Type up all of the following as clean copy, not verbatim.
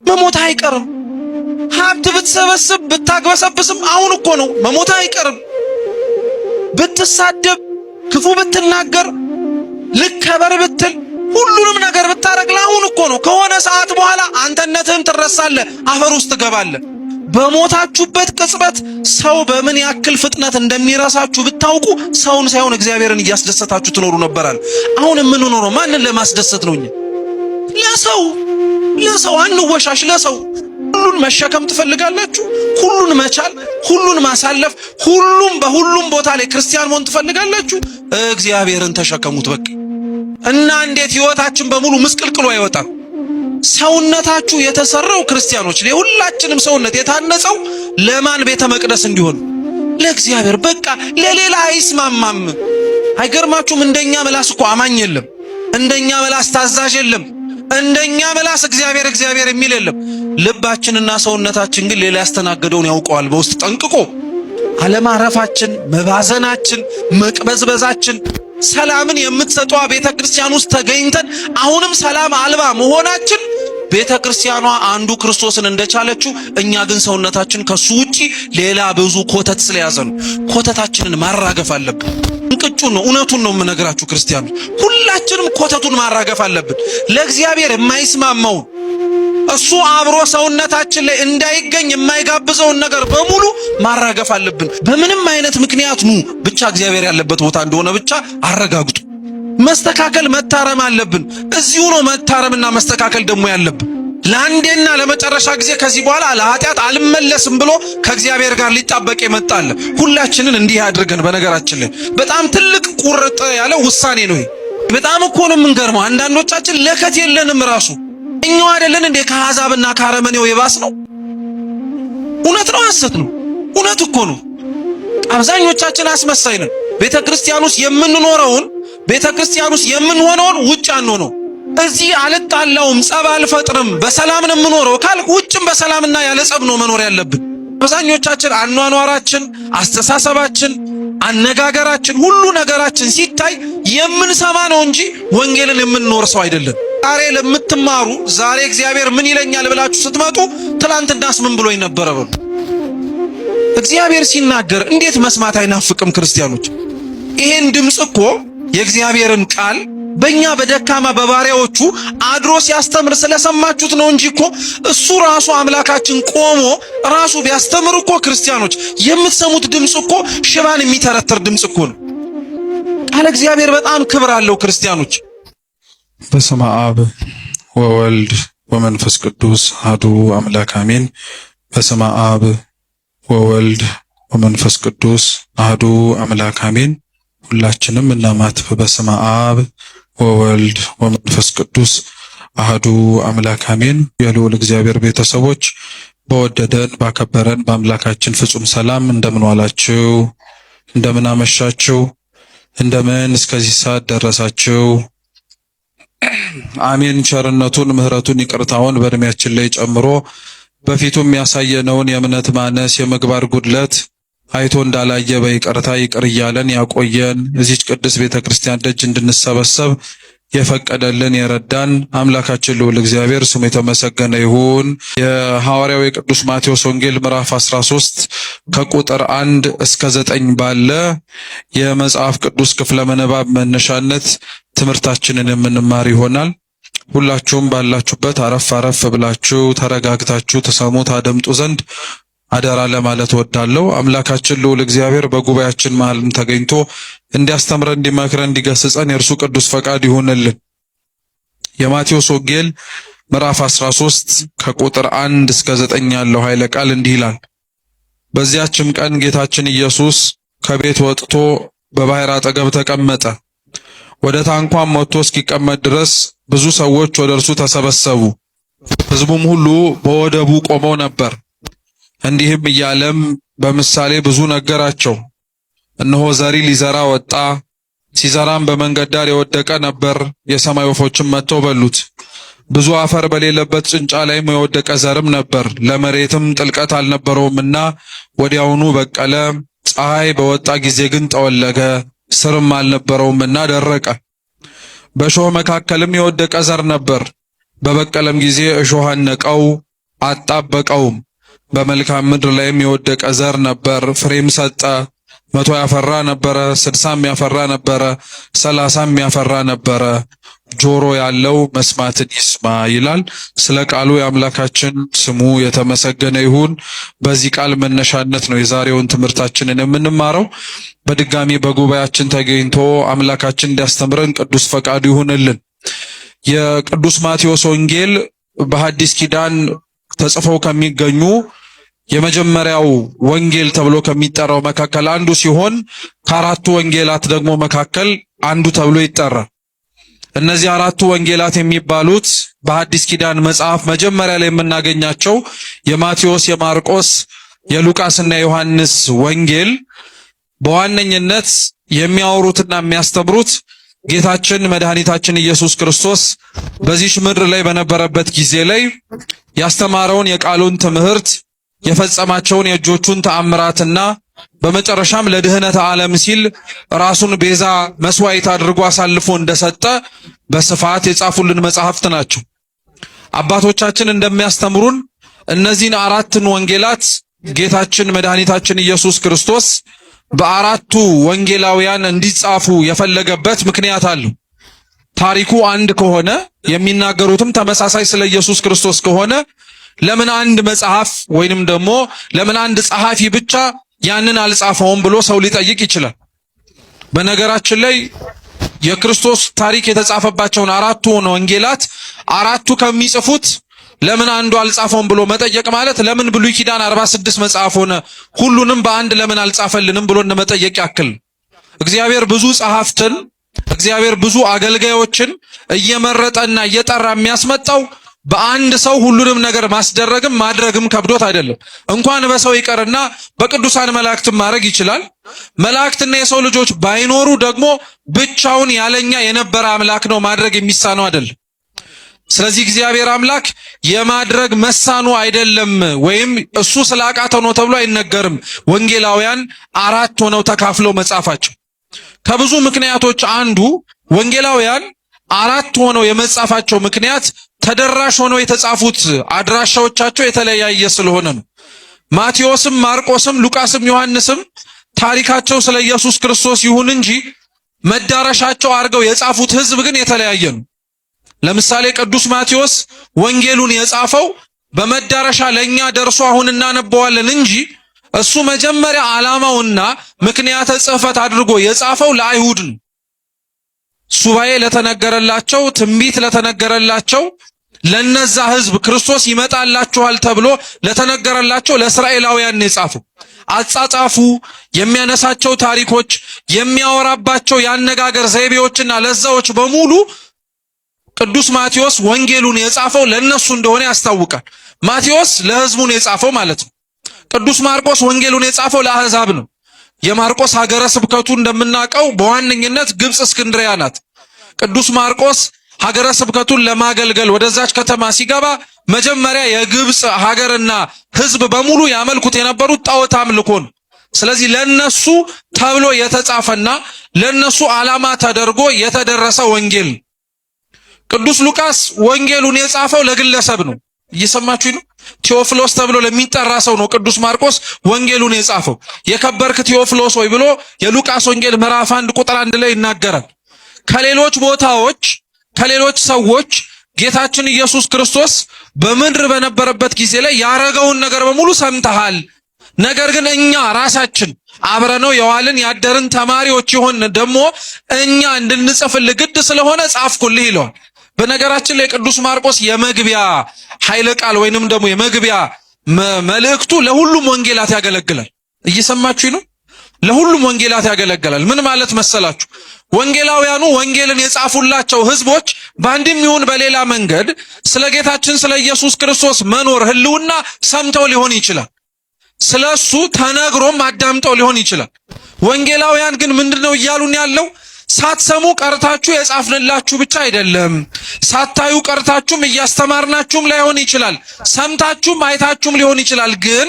መሞት አይቀርም። ሀብት ብትሰበስብ ብታግበሰብስም አሁን እኮ ነው፣ መሞት አይቀርም። ብትሳደብ፣ ክፉ ብትናገር፣ ልከበር ብትል፣ ሁሉንም ነገር ብታረግ ለአሁን እኮ ነው። ከሆነ ሰዓት በኋላ አንተነትህን ትረሳለህ፣ አፈር ውስጥ ትገባለህ። በሞታችሁበት ቅጽበት ሰው በምን ያክል ፍጥነት እንደሚረሳችሁ ብታውቁ ሰውን ሳይሆን እግዚአብሔርን እያስደሰታችሁ ትኖሩ ነበራል። አሁን የምንኖረው ማንን ለማስደሰት ነው? እኛ ለሰው ለሰው አንወሻሽ። ለሰው ሁሉን መሸከም ትፈልጋላችሁ? ሁሉን መቻል፣ ሁሉን ማሳለፍ፣ ሁሉም በሁሉም ቦታ ላይ ክርስቲያን መሆን ትፈልጋላችሁ? እግዚአብሔርን ተሸከሙት በቃ። እና እንዴት ህይወታችን በሙሉ ምስቅልቅሎ አይወጣም? ሰውነታችሁ የተሰራው ክርስቲያኖች፣ የሁላችንም ሰውነት የታነጸው ለማን ቤተ መቅደስ እንዲሆን? ለእግዚአብሔር። በቃ ለሌላ አይስማማም። አይገርማችሁም? እንደኛ ምላስ እኮ አማኝ የለም። እንደኛ ምላስ ታዛዥ የለም። እንደኛ ምላስ እግዚአብሔር እግዚአብሔር የሚል የለም። ልባችንና ሰውነታችን ግን ሌላ ያስተናገደውን ያውቀዋል በውስጥ ጠንቅቆ። አለማረፋችን፣ መባዘናችን፣ መቅበዝበዛችን ሰላምን የምትሰጠዋ ቤተ ክርስቲያን ውስጥ ተገኝተን አሁንም ሰላም አልባ መሆናችን ቤተ ክርስቲያኗ አንዱ ክርስቶስን እንደቻለችው እኛ ግን ሰውነታችን ከሱ ውጪ ሌላ ብዙ ኮተት ስለያዘ ነው። ኮተታችንን ማራገፍ አለብን። እንቅጩን ነው፣ እውነቱን ነው የምነግራችሁ ክርስቲያኖች፣ ሁላችንም ኮተቱን ማራገፍ አለብን። ለእግዚአብሔር የማይስማማውን እሱ አብሮ ሰውነታችን ላይ እንዳይገኝ የማይጋብዘውን ነገር በሙሉ ማራገፍ አለብን። በምንም አይነት ምክንያት ኑ ብቻ እግዚአብሔር ያለበት ቦታ እንደሆነ ብቻ አረጋግጡ። መስተካከል መታረም አለብን። እዚሁ ነው መታረምና መስተካከል ደግሞ ያለብን። ለአንዴና ለመጨረሻ ጊዜ ከዚህ በኋላ ለኃጢአት አልመለስም ብሎ ከእግዚአብሔር ጋር ሊጣበቅ የመጣለ ሁላችንን እንዲህ አድርገን። በነገራችን ላይ በጣም ትልቅ ቁርጥ ያለ ውሳኔ ነው። በጣም እኮ ነው የምንገርመው። አንዳንዶቻችን ለከት የለንም ራሱ እኛው አይደለን እንዴ ከአሕዛብና ከአረመኔው የባስ ነው? እውነት ነው ሐሰት ነው? እውነት እኮ ነው። አብዛኞቻችን አስመሳይ ነን። ቤተ ክርስቲያን ውስጥ የምንኖረውን ቤተ ክርስቲያን ውስጥ የምንሆነውን ውጭ አንሆነው። እዚህ አልጣላውም፣ ጸብ አልፈጥርም፣ በሰላም ነው የምኖረው ካልክ ውጭም በሰላምና ያለ ጸብ ነው መኖር ያለብን። አብዛኞቻችን አኗኗራችን፣ አስተሳሰባችን፣ አነጋገራችን፣ ሁሉ ነገራችን ሲታይ የምንሰማ ነው እንጂ ወንጌልን የምንኖር ሰው አይደለም። ዛሬ ለምትማሩ ዛሬ እግዚአብሔር ምን ይለኛል ብላችሁ ስትመጡ ትላንትናስ ምን ብሎኝ ነበረ በሉ። እግዚአብሔር ሲናገር እንዴት መስማት አይናፍቅም? ክርስቲያኖች ይሄን ድምፅ እኮ የእግዚአብሔርን ቃል በእኛ በደካማ በባሪያዎቹ አድሮ ሲያስተምር ስለሰማችሁት ነው እንጂ እኮ እሱ ራሱ አምላካችን ቆሞ ራሱ ቢያስተምር እኮ ክርስቲያኖች የምትሰሙት ድምፅ እኮ ሽባን የሚተረትር ድምፅ እኮ ነው። ቃለ እግዚአብሔር በጣም ክብር አለው ክርስቲያኖች። በስመ አብ ወወልድ ወመንፈስ ቅዱስ አሐዱ አምላክ አሜን። በስመ አብ ወወልድ ወመንፈስ ቅዱስ አሐዱ አምላክ አሜን። ሁላችንም እናማትብ። በስመ አብ ወወልድ ወመንፈስ ቅዱስ አሐዱ አምላክ አሜን። የልዑል እግዚአብሔር ቤተሰቦች በወደደን ባከበረን በአምላካችን ፍጹም ሰላም እንደምን ዋላችሁ? እንደምን አመሻችሁ? እንደምን እስከዚህ ሰዓት ደረሳችሁ? አሜን። ቸርነቱን ምሕረቱን ይቅርታውን በእድሜያችን ላይ ጨምሮ በፊቱም ያሳየነውን የእምነት ማነስ የምግባር ጉድለት አይቶ እንዳላየ በይቅርታ ይቅር እያለን ያቆየን እዚች ቅድስት ቤተ ክርስቲያን ደጅ እንድንሰበሰብ የፈቀደልን የረዳን አምላካችን ልዑል እግዚአብሔር ስሙ የተመሰገነ ይሁን። የሐዋርያው የቅዱስ ማቴዎስ ወንጌል ምዕራፍ 13 ከቁጥር 1 እስከ 9 ባለ የመጽሐፍ ቅዱስ ክፍለ ምንባብ መነሻነት ትምህርታችንን የምንማር ይሆናል። ሁላችሁም ባላችሁበት አረፍ አረፍ ብላችሁ ተረጋግታችሁ ተሰሙ ታደምጡ ዘንድ አደራ ለማለት ወዳለው። አምላካችን ልዑል እግዚአብሔር በጉባኤያችን መሃልም ተገኝቶ እንዲያስተምረን፣ እንዲመክረን፣ እንዲገስጸን የእርሱ ቅዱስ ፈቃድ ይሁንልን። የማቴዎስ ወንጌል ምዕራፍ 13 ከቁጥር 1 እስከ 9 ያለው ኃይለ ቃል እንዲህ ይላል። በዚያችም ቀን ጌታችን ኢየሱስ ከቤት ወጥቶ በባሕር አጠገብ ተቀመጠ። ወደ ታንኳም ወጥቶ እስኪቀመጥ ድረስ ብዙ ሰዎች ወደ እርሱ ተሰበሰቡ። ሕዝቡም ሁሉ በወደቡ ቆመው ነበር። እንዲህም እያለም በምሳሌ ብዙ ነገራቸው። እነሆ ዘሪ ሊዘራ ወጣ። ሲዘራም በመንገድ ዳር የወደቀ ነበር፣ የሰማይ ወፎችም መጥተው በሉት። ብዙ አፈር በሌለበት ጭንጫ ላይም የወደቀ ዘርም ነበር፣ ለመሬትም ጥልቀት አልነበረውምና ወዲያውኑ በቀለ። ፀሐይ በወጣ ጊዜ ግን ጠወለገ፣ ስርም አልነበረውምና ደረቀ። በእሾህ መካከልም የወደቀ ዘር ነበር። በበቀለም ጊዜ እሾህ አነቀው። አጣበቀውም። በመልካም ምድር ላይም የወደቀ ዘር ነበር፣ ፍሬም ሰጠ። 100 ያፈራ ነበረ፣ 60ም ያፈራ ነበረ፣ 30ም ያፈራ ነበረ። ጆሮ ያለው መስማትን ይስማ ይላል። ስለ ቃሉ የአምላካችን ስሙ የተመሰገነ ይሁን። በዚህ ቃል መነሻነት ነው የዛሬውን ትምህርታችንን የምንማረው። በድጋሚ በጉባኤያችን ተገኝቶ አምላካችን እንዲያስተምረን ቅዱስ ፈቃዱ ይሁንልን። የቅዱስ ማቴዎስ ወንጌል በሐዲስ ኪዳን ተጽፈው ከሚገኙ የመጀመሪያው ወንጌል ተብሎ ከሚጠራው መካከል አንዱ ሲሆን ከአራቱ ወንጌላት ደግሞ መካከል አንዱ ተብሎ ይጠራል። እነዚህ አራቱ ወንጌላት የሚባሉት በሐዲስ ኪዳን መጽሐፍ መጀመሪያ ላይ የምናገኛቸው የማቴዎስ፣ የማርቆስ፣ የሉቃስና የዮሐንስ ወንጌል በዋነኝነት የሚያወሩትና የሚያስተምሩት ጌታችን መድኃኒታችን ኢየሱስ ክርስቶስ በዚች ምድር ላይ በነበረበት ጊዜ ላይ ያስተማረውን የቃሉን ትምህርት የፈጸማቸውን የእጆቹን ተአምራትና በመጨረሻም ለድህነት ዓለም ሲል ራሱን ቤዛ መስዋዕት አድርጎ አሳልፎ እንደሰጠ በስፋት የጻፉልን መጽሐፍት ናቸው። አባቶቻችን እንደሚያስተምሩን እነዚህን አራትን ወንጌላት ጌታችን መድኃኒታችን ኢየሱስ ክርስቶስ በአራቱ ወንጌላውያን እንዲጻፉ የፈለገበት ምክንያት አለው። ታሪኩ አንድ ከሆነ የሚናገሩትም ተመሳሳይ ስለ ኢየሱስ ክርስቶስ ከሆነ ለምን አንድ መጽሐፍ ወይንም ደግሞ ለምን አንድ ጸሐፊ ብቻ ያንን አልጻፈውም ብሎ ሰው ሊጠይቅ ይችላል። በነገራችን ላይ የክርስቶስ ታሪክ የተጻፈባቸውን አራቱን ወንጌላት አራቱ ከሚጽፉት ለምን አንዱ አልጻፈውም ብሎ መጠየቅ ማለት ለምን ብሉይ ኪዳን 46 መጽሐፍ ሆነ ሁሉንም በአንድ ለምን አልጻፈልንም ብሎ እንደመጠየቅ ያክል። እግዚአብሔር ብዙ ጸሐፍትን፣ እግዚአብሔር ብዙ አገልጋዮችን እየመረጠና እየጠራ የሚያስመጣው በአንድ ሰው ሁሉንም ነገር ማስደረግም ማድረግም ከብዶት አይደለም። እንኳን በሰው ይቀርና በቅዱሳን መላእክትም ማድረግ ይችላል። መላእክትና የሰው ልጆች ባይኖሩ ደግሞ ብቻውን ያለኛ የነበረ አምላክ ነው፣ ማድረግ የሚሳነው አይደለም። ስለዚህ እግዚአብሔር አምላክ የማድረግ መሳኑ አይደለም፣ ወይም እሱ ስላቃተው ነው ተብሎ አይነገርም። ወንጌላውያን አራት ሆነው ተካፍለው መጻፋቸው ከብዙ ምክንያቶች አንዱ ወንጌላውያን አራት ሆነው የመጻፋቸው ምክንያት ተደራሽ ሆነው የተጻፉት አድራሻዎቻቸው የተለያየ ስለሆነ ነው። ማቴዎስም፣ ማርቆስም፣ ሉቃስም ዮሐንስም ታሪካቸው ስለ ኢየሱስ ክርስቶስ ይሁን እንጂ መዳረሻቸው አድርገው የጻፉት ሕዝብ ግን የተለያየ ነው። ለምሳሌ ቅዱስ ማቴዎስ ወንጌሉን የጻፈው በመዳረሻ ለኛ ደርሶ አሁን እናነበዋለን እንጂ እሱ መጀመሪያ ዓላማውና ምክንያተ ጽሕፈት አድርጎ የጻፈው ለአይሁድ ነው። ሱባኤ ለተነገረላቸው፣ ትንቢት ለተነገረላቸው ለነዛ ህዝብ ክርስቶስ ይመጣላችኋል ተብሎ ለተነገረላቸው ለእስራኤላውያን የጻፈው። አጻጻፉ፣ የሚያነሳቸው ታሪኮች፣ የሚያወራባቸው የአነጋገር ዘይቤዎችና ለዛዎች በሙሉ ቅዱስ ማቴዎስ ወንጌሉን የጻፈው ለነሱ እንደሆነ ያስታውቃል። ማቴዎስ ለህዝቡን የጻፈው ማለት ነው። ቅዱስ ማርቆስ ወንጌሉን የጻፈው ለአሕዛብ ነው። የማርቆስ ሀገረ ስብከቱ እንደምናውቀው በዋነኝነት ግብፅ እስክንድሪያ ናት። ቅዱስ ማርቆስ ሀገረ ስብከቱን ለማገልገል ወደዛች ከተማ ሲገባ መጀመሪያ የግብፅ ሀገርና ህዝብ በሙሉ ያመልኩት የነበሩት ጣዖት አምልኮ ነው። ስለዚህ ለነሱ ተብሎ የተጻፈና ለነሱ ዓላማ ተደርጎ የተደረሰ ወንጌል ነው። ቅዱስ ሉቃስ ወንጌሉን የጻፈው ለግለሰብ ነው። እየሰማችሁ ነው። ቴዎፍሎስ ተብሎ ለሚጠራ ሰው ነው ቅዱስ ማርቆስ ወንጌሉን የጻፈው። የከበርክ ቴዎፍሎስ ወይ ብሎ የሉቃስ ወንጌል ምዕራፍ 1 ቁጥር 1 ላይ ይናገራል። ከሌሎች ቦታዎች ከሌሎች ሰዎች ጌታችን ኢየሱስ ክርስቶስ በምድር በነበረበት ጊዜ ላይ ያረገውን ነገር በሙሉ ሰምተሃል። ነገር ግን እኛ ራሳችን አብረነው የዋልን ያደርን ተማሪዎች ይሆን ደግሞ እኛ እንድንጽፍልህ ግድ ስለሆነ ጻፍኩልህ ይለዋል። በነገራችን ላይ ቅዱስ ማርቆስ የመግቢያ ኃይለ ቃል ወይንም ደግሞ የመግቢያ መልእክቱ ለሁሉም ወንጌላት ያገለግላል። እየሰማችሁ ነው። ለሁሉም ወንጌላት ያገለግላል። ምን ማለት መሰላችሁ? ወንጌላውያኑ ወንጌልን የጻፉላቸው ህዝቦች በአንድም ይሁን በሌላ መንገድ ስለ ጌታችን ስለ ኢየሱስ ክርስቶስ መኖር ህልውና ሰምተው ሊሆን ይችላል። ስለ እሱ ተነግሮም አዳምጠው ሊሆን ይችላል። ወንጌላውያን ግን ምንድነው እያሉን ያለው? ሳትሰሙ ቀርታችሁ የጻፍንላችሁ ብቻ አይደለም። ሳታዩ ቀርታችሁም እያስተማርናችሁም ላይሆን ይችላል። ሰምታችሁም አይታችሁም ሊሆን ይችላል። ግን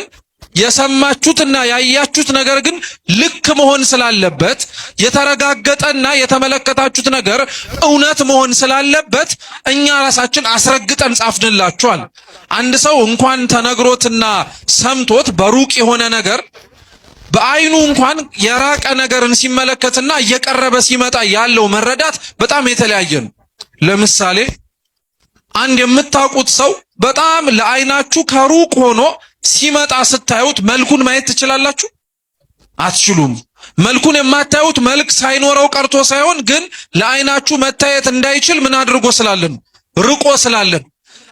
የሰማችሁትና ያያችሁት ነገር ግን ልክ መሆን ስላለበት፣ የተረጋገጠና የተመለከታችሁት ነገር እውነት መሆን ስላለበት እኛ ራሳችን አስረግጠን ጻፍንላችኋል። አንድ ሰው እንኳን ተነግሮትና ሰምቶት በሩቅ የሆነ ነገር በአይኑ እንኳን የራቀ ነገርን ሲመለከትና እየቀረበ ሲመጣ ያለው መረዳት በጣም የተለያየ ነው። ለምሳሌ አንድ የምታውቁት ሰው በጣም ለአይናችሁ ከሩቅ ሆኖ ሲመጣ ስታዩት መልኩን ማየት ትችላላችሁ? አትችሉም። መልኩን የማታዩት መልክ ሳይኖረው ቀርቶ ሳይሆን ግን ለአይናችሁ መታየት እንዳይችል ምን አድርጎ ስላለን፣ ርቆ ስላለን።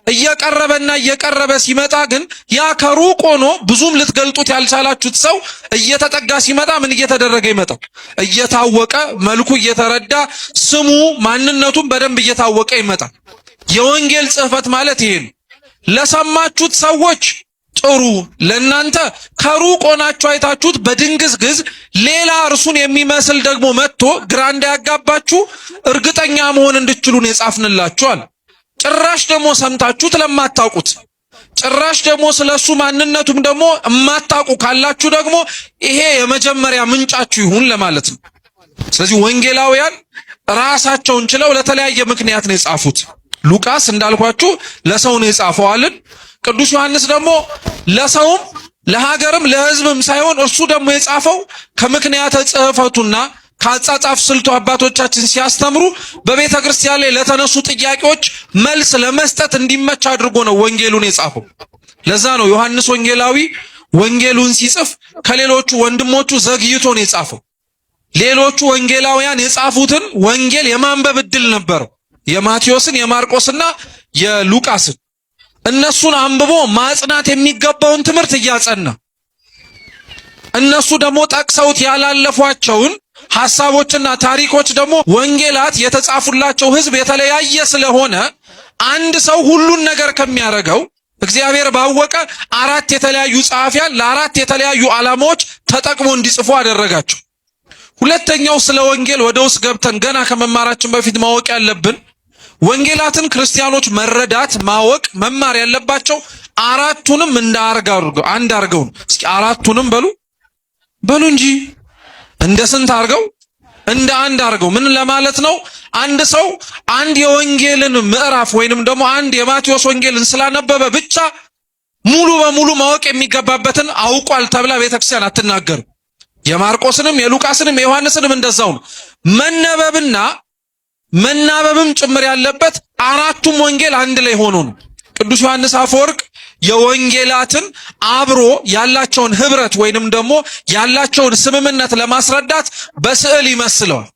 እየቀረበና እየቀረበ ሲመጣ ግን ያ ከሩቅ ሆኖ ብዙም ልትገልጡት ያልቻላችሁት ሰው እየተጠጋ ሲመጣ ምን እየተደረገ ይመጣል? እየታወቀ መልኩ እየተረዳ ስሙ ማንነቱን በደንብ እየታወቀ ይመጣል። የወንጌል ጽሕፈት ማለት ይሄ ነው። ለሰማችሁት ሰዎች ጥሩ፣ ለእናንተ ከሩቅ ሆናችሁ አይታችሁት በድንግዝግዝ ሌላ እርሱን የሚመስል ደግሞ መጥቶ ግራ እንዳያጋባችሁ እርግጠኛ መሆን እንድችሉ ነው የጻፍንላችኋል። ጭራሽ ደግሞ ሰምታችሁት ለማታውቁት፣ ጭራሽ ደግሞ ስለሱ ማንነቱም ደግሞ የማታውቁ ካላችሁ ደግሞ ይሄ የመጀመሪያ ምንጫችሁ ይሁን ለማለት ነው። ስለዚህ ወንጌላውያን ራሳቸውን ችለው ለተለያየ ምክንያት ነው የጻፉት። ሉቃስ እንዳልኳችሁ ለሰው ነው የጻፈው አልን። ቅዱስ ዮሐንስ ደግሞ ለሰውም ለሀገርም ለሕዝብም ሳይሆን እርሱ ደግሞ የጻፈው ከምክንያተ ጽሕፈቱና ከአጻጻፍ ስልቱ አባቶቻችን ሲያስተምሩ በቤተ ክርስቲያን ላይ ለተነሱ ጥያቄዎች መልስ ለመስጠት እንዲመች አድርጎ ነው ወንጌሉን የጻፈው። ለዛ ነው ዮሐንስ ወንጌላዊ ወንጌሉን ሲጽፍ ከሌሎቹ ወንድሞቹ ዘግይቶ ነው የጻፈው። ሌሎቹ ወንጌላውያን የጻፉትን ወንጌል የማንበብ እድል ነበረው። የማቴዎስን፣ የማርቆስና የሉቃስን እነሱን አንብቦ ማጽናት የሚገባውን ትምህርት እያጸና እነሱ ደግሞ ጠቅሰውት ያላለፏቸውን ሐሳቦችና ታሪኮች ደግሞ ወንጌላት የተጻፉላቸው ሕዝብ የተለያየ ስለሆነ አንድ ሰው ሁሉን ነገር ከሚያደርገው እግዚአብሔር ባወቀ አራት የተለያዩ ጸሐፊያን ለአራት የተለያዩ ዓላማዎች ተጠቅሞ እንዲጽፉ አደረጋቸው። ሁለተኛው ስለ ወንጌል ወደ ውስጥ ገብተን ገና ከመማራችን በፊት ማወቅ ያለብን ወንጌላትን ክርስቲያኖች መረዳት፣ ማወቅ፣ መማር ያለባቸው አራቱንም እንደ አንድ አርገው ነው። እስኪ አራቱንም በሉ በሉ እንጂ እንደ ስንት አርገው? እንደ አንድ አርገው። ምን ለማለት ነው? አንድ ሰው አንድ የወንጌልን ምዕራፍ ወይንም ደግሞ አንድ የማቴዎስ ወንጌልን ስላነበበ ብቻ ሙሉ በሙሉ ማወቅ የሚገባበትን አውቋል ተብላ ቤተክርስቲያን አትናገርም። የማርቆስንም የሉቃስንም የዮሐንስንም እንደዛው ነው። መነበብና መናበብም ጭምር ያለበት አራቱም ወንጌል አንድ ላይ ሆኖ ነው። ቅዱስ ዮሐንስ አፈወርቅ የወንጌላትን አብሮ ያላቸውን ህብረት ወይንም ደግሞ ያላቸውን ስምምነት ለማስረዳት በስዕል ይመስለዋል።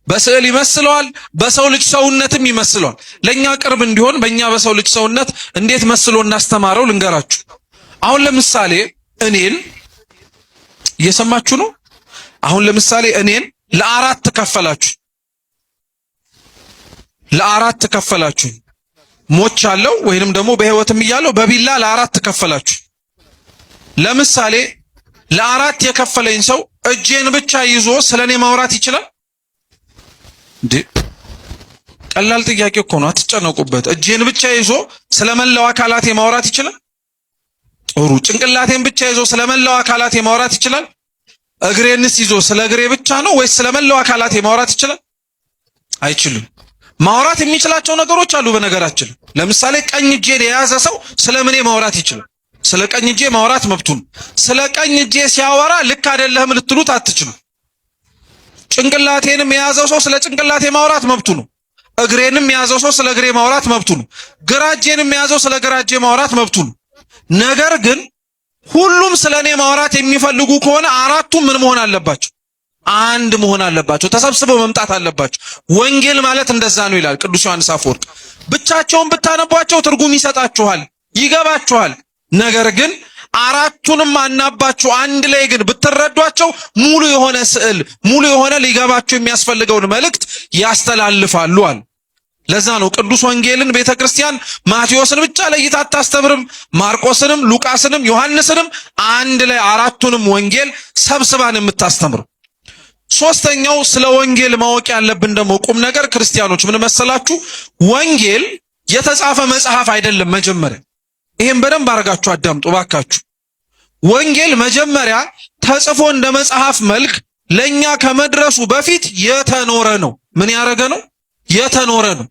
በስዕል ይመስለዋል። በሰው ልጅ ሰውነትም ይመስለዋል። ለኛ ቅርብ እንዲሆን በእኛ በሰው ልጅ ሰውነት እንዴት መስሎ እናስተማረው ልንገራችሁ። አሁን ለምሳሌ እኔን እየሰማችሁ ነው። አሁን ለምሳሌ እኔን ለአራት ከፈላችሁ፣ ለአራት ከፈላችሁ። ሞቻለሁ ወይንም ደግሞ በህይወትም እያለሁ በቢላ ለአራት ከፈላችሁ። ለምሳሌ ለአራት የከፈለኝ ሰው እጄን ብቻ ይዞ ስለኔ ማውራት ይችላል እንዴ? ቀላል ጥያቄ እኮ ነው፣ አትጨነቁበት። እጄን ብቻ ይዞ ስለመላው አካላቴ ማውራት ይችላል? ጥሩ። ጭንቅላቴን ብቻ ይዞ ስለመላው አካላቴ ማውራት ይችላል? እግሬንስ ይዞ ስለ እግሬ ብቻ ነው ወይስ ስለመላው አካላቴ ማውራት ይችላል? አይችልም። ማውራት የሚችላቸው ነገሮች አሉ። በነገራችን ለምሳሌ ቀኝ እጄን የያዘ ሰው ስለምኔ ማውራት ይችላል? ስለ ቀኝ እጄ ማውራት መብቱ ነው። ስለ ቀኝ እጄ ሲያወራ ልክ አይደለህም ልትሉት አትችሉ። ጭንቅላቴንም የያዘው ሰው ስለ ጭንቅላቴ ማውራት መብቱ ነው። እግሬንም የያዘው ሰው ስለ እግሬ ማውራት መብቱ ነው። ግራ እጄንም የያዘው ስለ ግራ እጄ ማውራት መብቱ ነው። ነገር ግን ሁሉም ስለ እኔ ማውራት የሚፈልጉ ከሆነ አራቱም ምን መሆን አለባቸው? አንድ መሆን አለባቸው። ተሰብስበው መምጣት አለባቸው። ወንጌል ማለት እንደዛ ነው ይላል ቅዱስ ዮሐንስ አፈወርቅ። ብቻቸውን ብታነቧቸው ትርጉም ይሰጣችኋል፣ ይገባችኋል። ነገር ግን አራቱንም አናባችሁ አንድ ላይ ግን ብትረዷቸው ሙሉ የሆነ ስዕል፣ ሙሉ የሆነ ሊገባችሁ የሚያስፈልገውን መልእክት ያስተላልፋሉ አለ። ለዛ ነው ቅዱስ ወንጌልን ቤተክርስቲያን ማቴዎስን ብቻ ለይታ አታስተምርም። ማርቆስንም፣ ሉቃስንም፣ ዮሐንስንም አንድ ላይ አራቱንም ወንጌል ሰብስባን የምታስተምረው። ሶስተኛው ስለ ወንጌል ማወቅ ያለብን ደግሞ ቁም ነገር ክርስቲያኖች ምን መሰላችሁ? ወንጌል የተጻፈ መጽሐፍ አይደለም። መጀመሪያ ይሄን በደንብ አድርጋችሁ አዳምጡ ባካችሁ። ወንጌል መጀመሪያ ተጽፎ እንደ መጽሐፍ መልክ ለኛ ከመድረሱ በፊት የተኖረ ነው። ምን ያደረገ ነው? የተኖረ ነው።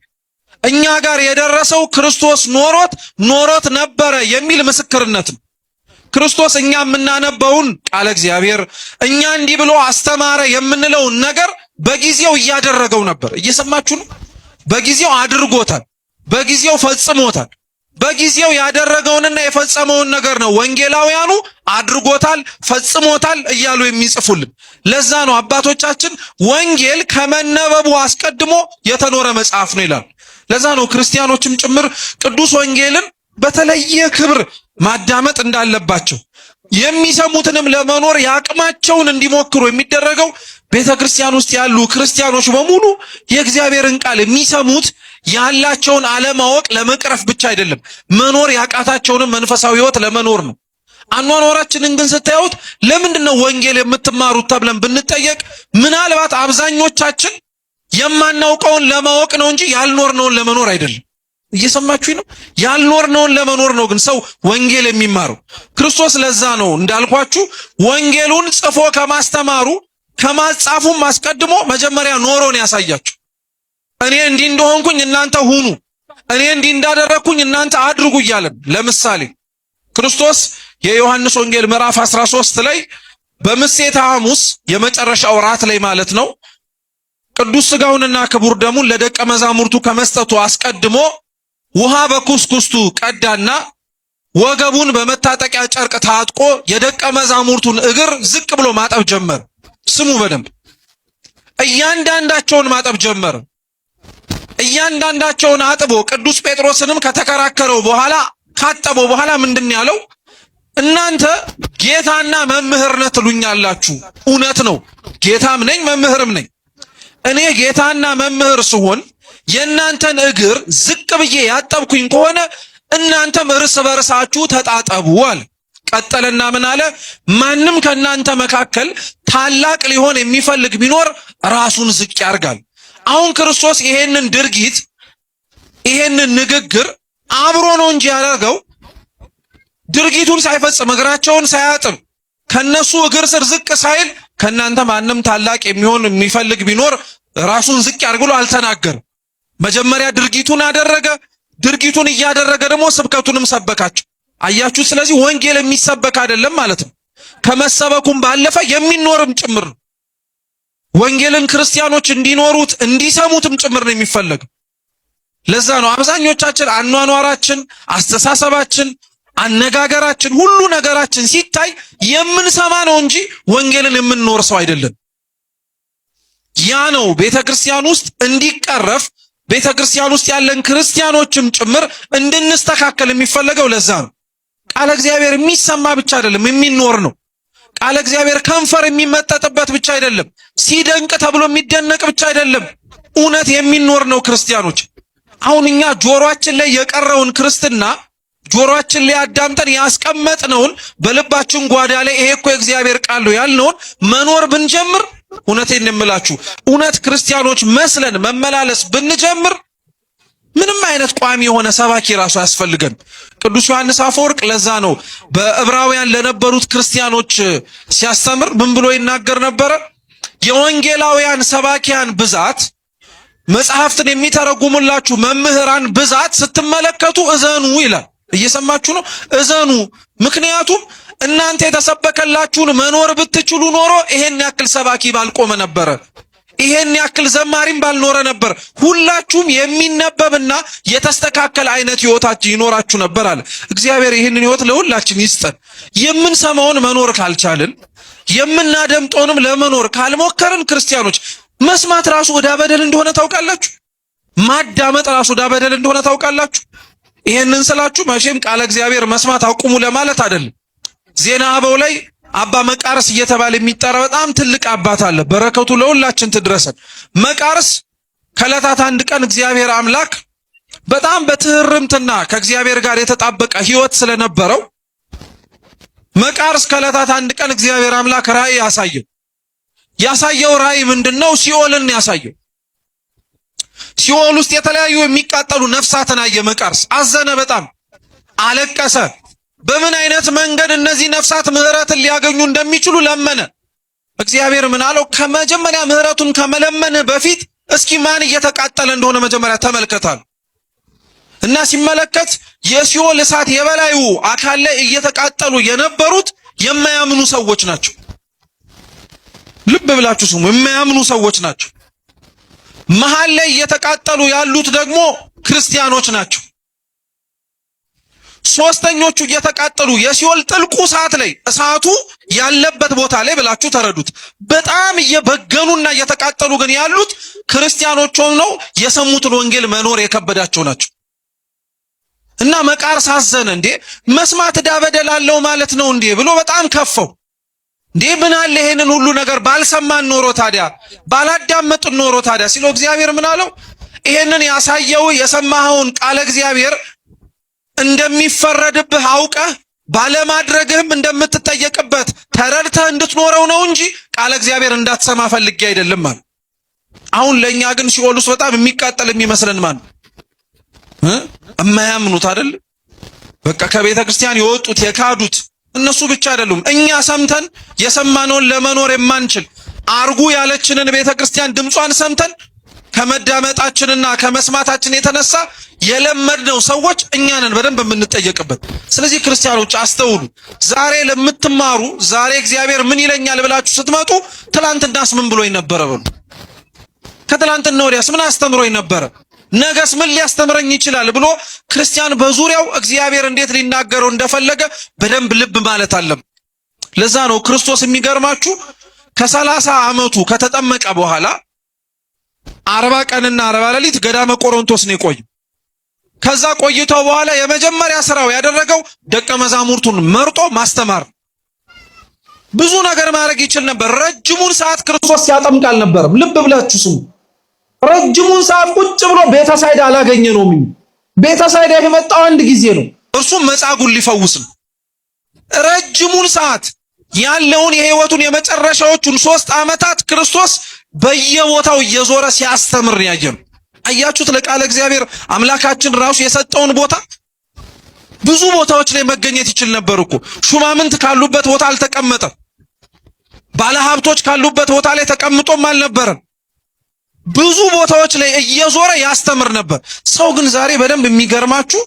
እኛ ጋር የደረሰው ክርስቶስ ኖሮት ኖሮት ነበረ የሚል ምስክርነት ነው። ክርስቶስ እኛ የምናነበውን ቃለ እግዚአብሔር እኛ እንዲህ ብሎ አስተማረ የምንለውን ነገር በጊዜው እያደረገው ነበር። እየሰማችሁ ነው። በጊዜው አድርጎታል። በጊዜው ፈጽሞታል። በጊዜው ያደረገውንና የፈጸመውን ነገር ነው ወንጌላውያኑ አድርጎታል፣ ፈጽሞታል እያሉ የሚጽፉልን። ለዛ ነው አባቶቻችን ወንጌል ከመነበቡ አስቀድሞ የተኖረ መጽሐፍ ነው ይላል። ለዛ ነው ክርስቲያኖችም ጭምር ቅዱስ ወንጌልን በተለየ ክብር ማዳመጥ እንዳለባቸው የሚሰሙትንም ለመኖር የአቅማቸውን እንዲሞክሩ የሚደረገው። ቤተ ክርስቲያን ውስጥ ያሉ ክርስቲያኖች በሙሉ የእግዚአብሔርን ቃል የሚሰሙት ያላቸውን አለማወቅ ለመቅረፍ ብቻ አይደለም፣ መኖር ያቃታቸውንም መንፈሳዊ ሕይወት ለመኖር ነው። አኗኗራችንን ግን ስታዩት ለምንድን ነው ወንጌል የምትማሩት ተብለን ብንጠየቅ ምናልባት አብዛኞቻችን የማናውቀውን ለማወቅ ነው እንጂ ያልኖርነውን ለመኖር አይደለም። እየሰማችሁኝ ነው? ያልኖርነውን ለመኖር ነው ግን ሰው ወንጌል የሚማረው። ክርስቶስ ለዛ ነው እንዳልኳችሁ ወንጌሉን ጽፎ ከማስተማሩ ከማጻፉም አስቀድሞ መጀመሪያ ኖሮን ያሳያችሁ። እኔ እንዲህ እንደሆንኩኝ እናንተ ሁኑ፣ እኔ እንዲህ እንዳደረግኩኝ እናንተ አድርጉ እያለን። ለምሳሌ ክርስቶስ የዮሐንስ ወንጌል ምዕራፍ 13 ላይ በምሴተ ሐሙስ የመጨረሻው ራት ላይ ማለት ነው፣ ቅዱስ ሥጋውንና ክቡር ደሙን ለደቀ መዛሙርቱ ከመስጠቱ አስቀድሞ ውሃ በኩስኩስቱ ቀዳና ወገቡን በመታጠቂያ ጨርቅ ታጥቆ የደቀ መዛሙርቱን እግር ዝቅ ብሎ ማጠብ ጀመረ። ስሙ በደንብ፣ እያንዳንዳቸውን ማጠብ ጀመረ። እያንዳንዳቸውን አጥቦ ቅዱስ ጴጥሮስንም ከተከራከረው በኋላ፣ ካጠበው በኋላ ምንድን ያለው? እናንተ ጌታና መምህር ነህ ትሉኛላችሁ። እውነት ነው፣ ጌታም ነኝ መምህርም ነኝ። እኔ ጌታና መምህር ስሆን የእናንተን እግር ዝቅ ብዬ ያጠብኩኝ ከሆነ እናንተም እርስ በርሳችሁ ተጣጠቡ አለ። ቀጠለና ምን አለ? ማንም ከእናንተ መካከል ታላቅ ሊሆን የሚፈልግ ቢኖር ራሱን ዝቅ ያርጋል። አሁን ክርስቶስ ይሄንን ድርጊት፣ ይሄንን ንግግር አብሮ ነው እንጂ ያደረገው፣ ድርጊቱን ሳይፈጽም፣ እግራቸውን ሳያጥብ፣ ከነሱ እግር ስር ዝቅ ሳይል ከእናንተ ማንም ታላቅ የሚሆን የሚፈልግ ቢኖር ራሱን ዝቅ ያርግ ብሎ አልተናገርም። መጀመሪያ ድርጊቱን አደረገ። ድርጊቱን እያደረገ ደግሞ ስብከቱንም ሰበካቸው። አያችሁ። ስለዚህ ወንጌል የሚሰበክ አይደለም ማለት ነው። ከመሰበኩም ባለፈ የሚኖርም ጭምር ነው። ወንጌልን ክርስቲያኖች እንዲኖሩት እንዲሰሙትም ጭምር ነው የሚፈለገው። ለዛ ነው አብዛኞቻችን አኗኗራችን፣ አስተሳሰባችን፣ አነጋገራችን፣ ሁሉ ነገራችን ሲታይ የምንሰማ ነው እንጂ ወንጌልን የምንኖር ሰው አይደለም። ያ ነው ቤተ ክርስቲያን ውስጥ እንዲቀረፍ፣ ቤተ ክርስቲያን ውስጥ ያለን ክርስቲያኖችም ጭምር እንድንስተካከል የሚፈለገው ለዛ ነው። ቃለ እግዚአብሔር የሚሰማ ብቻ አይደለም፣ የሚኖር ነው። ቃለ እግዚአብሔር ከንፈር የሚመጠጥበት ብቻ አይደለም፣ ሲደንቅ ተብሎ የሚደነቅ ብቻ አይደለም፣ እውነት የሚኖር ነው። ክርስቲያኖች፣ አሁን እኛ ጆሮአችን ላይ የቀረውን ክርስትና፣ ጆሮአችን ላይ አዳምጠን ያስቀመጥነውን፣ በልባችን ጓዳ ላይ ይሄ እኮ የእግዚአብሔር ቃል ነው ያልነውን መኖር ብንጀምር፣ እውነቴን የምላችሁ እውነት ክርስቲያኖች መስለን መመላለስ ብንጀምር ምንም አይነት ቋሚ የሆነ ሰባኪ ራሱ አያስፈልገን። ቅዱስ ዮሐንስ አፈወርቅ ለዛ ነው በዕብራውያን ለነበሩት ክርስቲያኖች ሲያስተምር ምን ብሎ ይናገር ነበረ? የወንጌላውያን ሰባኪያን ብዛት፣ መጽሐፍትን የሚተረጉሙላችሁ መምህራን ብዛት ስትመለከቱ እዘኑ ይላል። እየሰማችሁ ነው? እዘኑ። ምክንያቱም እናንተ የተሰበከላችሁን መኖር ብትችሉ ኖሮ ይሄን ያክል ሰባኪ ባልቆመ ነበረ። ይሄን ያክል ዘማሪም ባልኖረ ነበር። ሁላችሁም የሚነበብና የተስተካከለ አይነት ህይወታችሁ ይኖራችሁ ነበር አለ። እግዚአብሔር ይህንን ህይወት ለሁላችን ይስጠን። የምንሰማውን መኖር ካልቻልን፣ የምናደምጠውንም ለመኖር ካልሞከርን፣ ክርስቲያኖች፣ መስማት ራሱ ዕዳ በደል እንደሆነ ታውቃላችሁ። ማዳመጥ ራሱ ዕዳ በደል እንደሆነ ታውቃላችሁ። ይሄንን ስላችሁ መቼም ቃለ እግዚአብሔር መስማት አቁሙ ለማለት አይደለም። ዜና አበው ላይ አባ መቃርስ እየተባለ የሚጠራ በጣም ትልቅ አባት አለ። በረከቱ ለሁላችን ትድረሰን። መቃርስ ከዕለታት አንድ ቀን እግዚአብሔር አምላክ በጣም በትህርምትና ከእግዚአብሔር ጋር የተጣበቀ ሕይወት ስለነበረው መቃርስ ከዕለታት አንድ ቀን እግዚአብሔር አምላክ ራእይ ያሳየው። ያሳየው ራእይ ምንድነው? ሲኦልን ያሳየው። ሲኦል ውስጥ የተለያዩ የሚቃጠሉ ነፍሳትን አየ። መቃርስ አዘነ፣ በጣም አለቀሰ። በምን አይነት መንገድ እነዚህ ነፍሳት ምህረትን ሊያገኙ እንደሚችሉ ለመነ። እግዚአብሔር ምን አለው? ከመጀመሪያ ምህረቱን ከመለመን በፊት እስኪ ማን እየተቃጠለ እንደሆነ መጀመሪያ ተመልከታል። እና ሲመለከት የሲኦል እሳት የበላዩ አካል ላይ እየተቃጠሉ የነበሩት የማያምኑ ሰዎች ናቸው። ልብ ብላችሁ ስሙ። የማያምኑ ሰዎች ናቸው። መሃል ላይ እየተቃጠሉ ያሉት ደግሞ ክርስቲያኖች ናቸው። ሶስተኞቹ እየተቃጠሉ የሲኦል ጥልቁ እሳት ላይ እሳቱ ያለበት ቦታ ላይ ብላችሁ ተረዱት። በጣም እየበገኑና እየተቃጠሉ ግን ያሉት ክርስቲያኖች ሆነው የሰሙትን ወንጌል መኖር የከበዳቸው ናቸው። እና መቃርስ አዘነ። እንዴ መስማት ዕዳ በደል አለው ማለት ነው እንዴ ብሎ በጣም ከፈው። እንዴ ምን አለ ይሄንን ሁሉ ነገር ባልሰማን ኖሮ ታዲያ ባላዳመጥን ኖሮ ታዲያ ሲለው እግዚአብሔር ምን አለው? ይሄንን ያሳየው የሰማኸውን ቃለ እግዚአብሔር እንደሚፈረድብህ አውቀህ ባለማድረግህም እንደምትጠየቅበት ተረድተህ እንድትኖረው ነው እንጂ ቃለ እግዚአብሔር እንዳትሰማ ፈልጌ አይደለም አለ። አሁን ለእኛ ግን ሲኦል ውስጥ በጣም የሚቃጠል የሚመስለን ማን እማያምኑት አይደል? በቃ ከቤተ ክርስቲያን የወጡት የካዱት እነሱ ብቻ አይደሉም። እኛ ሰምተን የሰማነውን ለመኖር የማንችል አርጉ ያለችንን ቤተ ክርስቲያን ድምጿን ሰምተን ከመዳመጣችንና ከመስማታችን የተነሳ የለመድነው ሰዎች እኛ ነን በደንብ የምንጠየቅበት። ስለዚህ ክርስቲያኖች አስተውሉ። ዛሬ ለምትማሩ ዛሬ እግዚአብሔር ምን ይለኛል ብላችሁ ስትመጡ ትላንትናስ ምን ብሎኝ ነበረ በሉ። ከትላንትና ወዲያስ ምን አስተምሮኝ ነበረ? ነገስ ምን ሊያስተምረኝ ይችላል ብሎ ክርስቲያን በዙሪያው እግዚአብሔር እንዴት ሊናገረው እንደፈለገ በደንብ ልብ ማለት አለበት። ለዛ ነው ክርስቶስ የሚገርማችሁ ከ30 ዓመቱ ከተጠመቀ በኋላ 40 ቀንና 40 ሌሊት ገዳመ ቆሮንቶስ ነው የቆየው። ከዛ ቆይቶ በኋላ የመጀመሪያ ስራው ያደረገው ደቀ መዛሙርቱን መርጦ ማስተማር። ብዙ ነገር ማድረግ ይችል ነበር። ረጅሙን ሰዓት ክርስቶስ ሲያጠምቅ አልነበረም። ልብ ብላችሁ ስሙ። ረጅሙን ሰዓት ቁጭ ብሎ ቤተሳይዳ አላገኘ ነው። ቤተሳይዳ የመጣው አንድ ጊዜ ነው። እርሱም መጻጉዕን ሊፈውስ ነው። ረጅሙን ሰዓት ያለውን የህይወቱን የመጨረሻዎቹን 3 ዓመታት ክርስቶስ በየቦታው እየዞረ ሲያስተምር ያየነው። አያችሁት? ለቃለ እግዚአብሔር አምላካችን ራሱ የሰጠውን ቦታ ብዙ ቦታዎች ላይ መገኘት ይችል ነበር እኮ። ሹማምንት ካሉበት ቦታ አልተቀመጠም። ባለሀብቶች ካሉበት ቦታ ላይ ተቀምጦም አልነበረም። ብዙ ቦታዎች ላይ እየዞረ ያስተምር ነበር። ሰው ግን ዛሬ በደንብ የሚገርማችሁ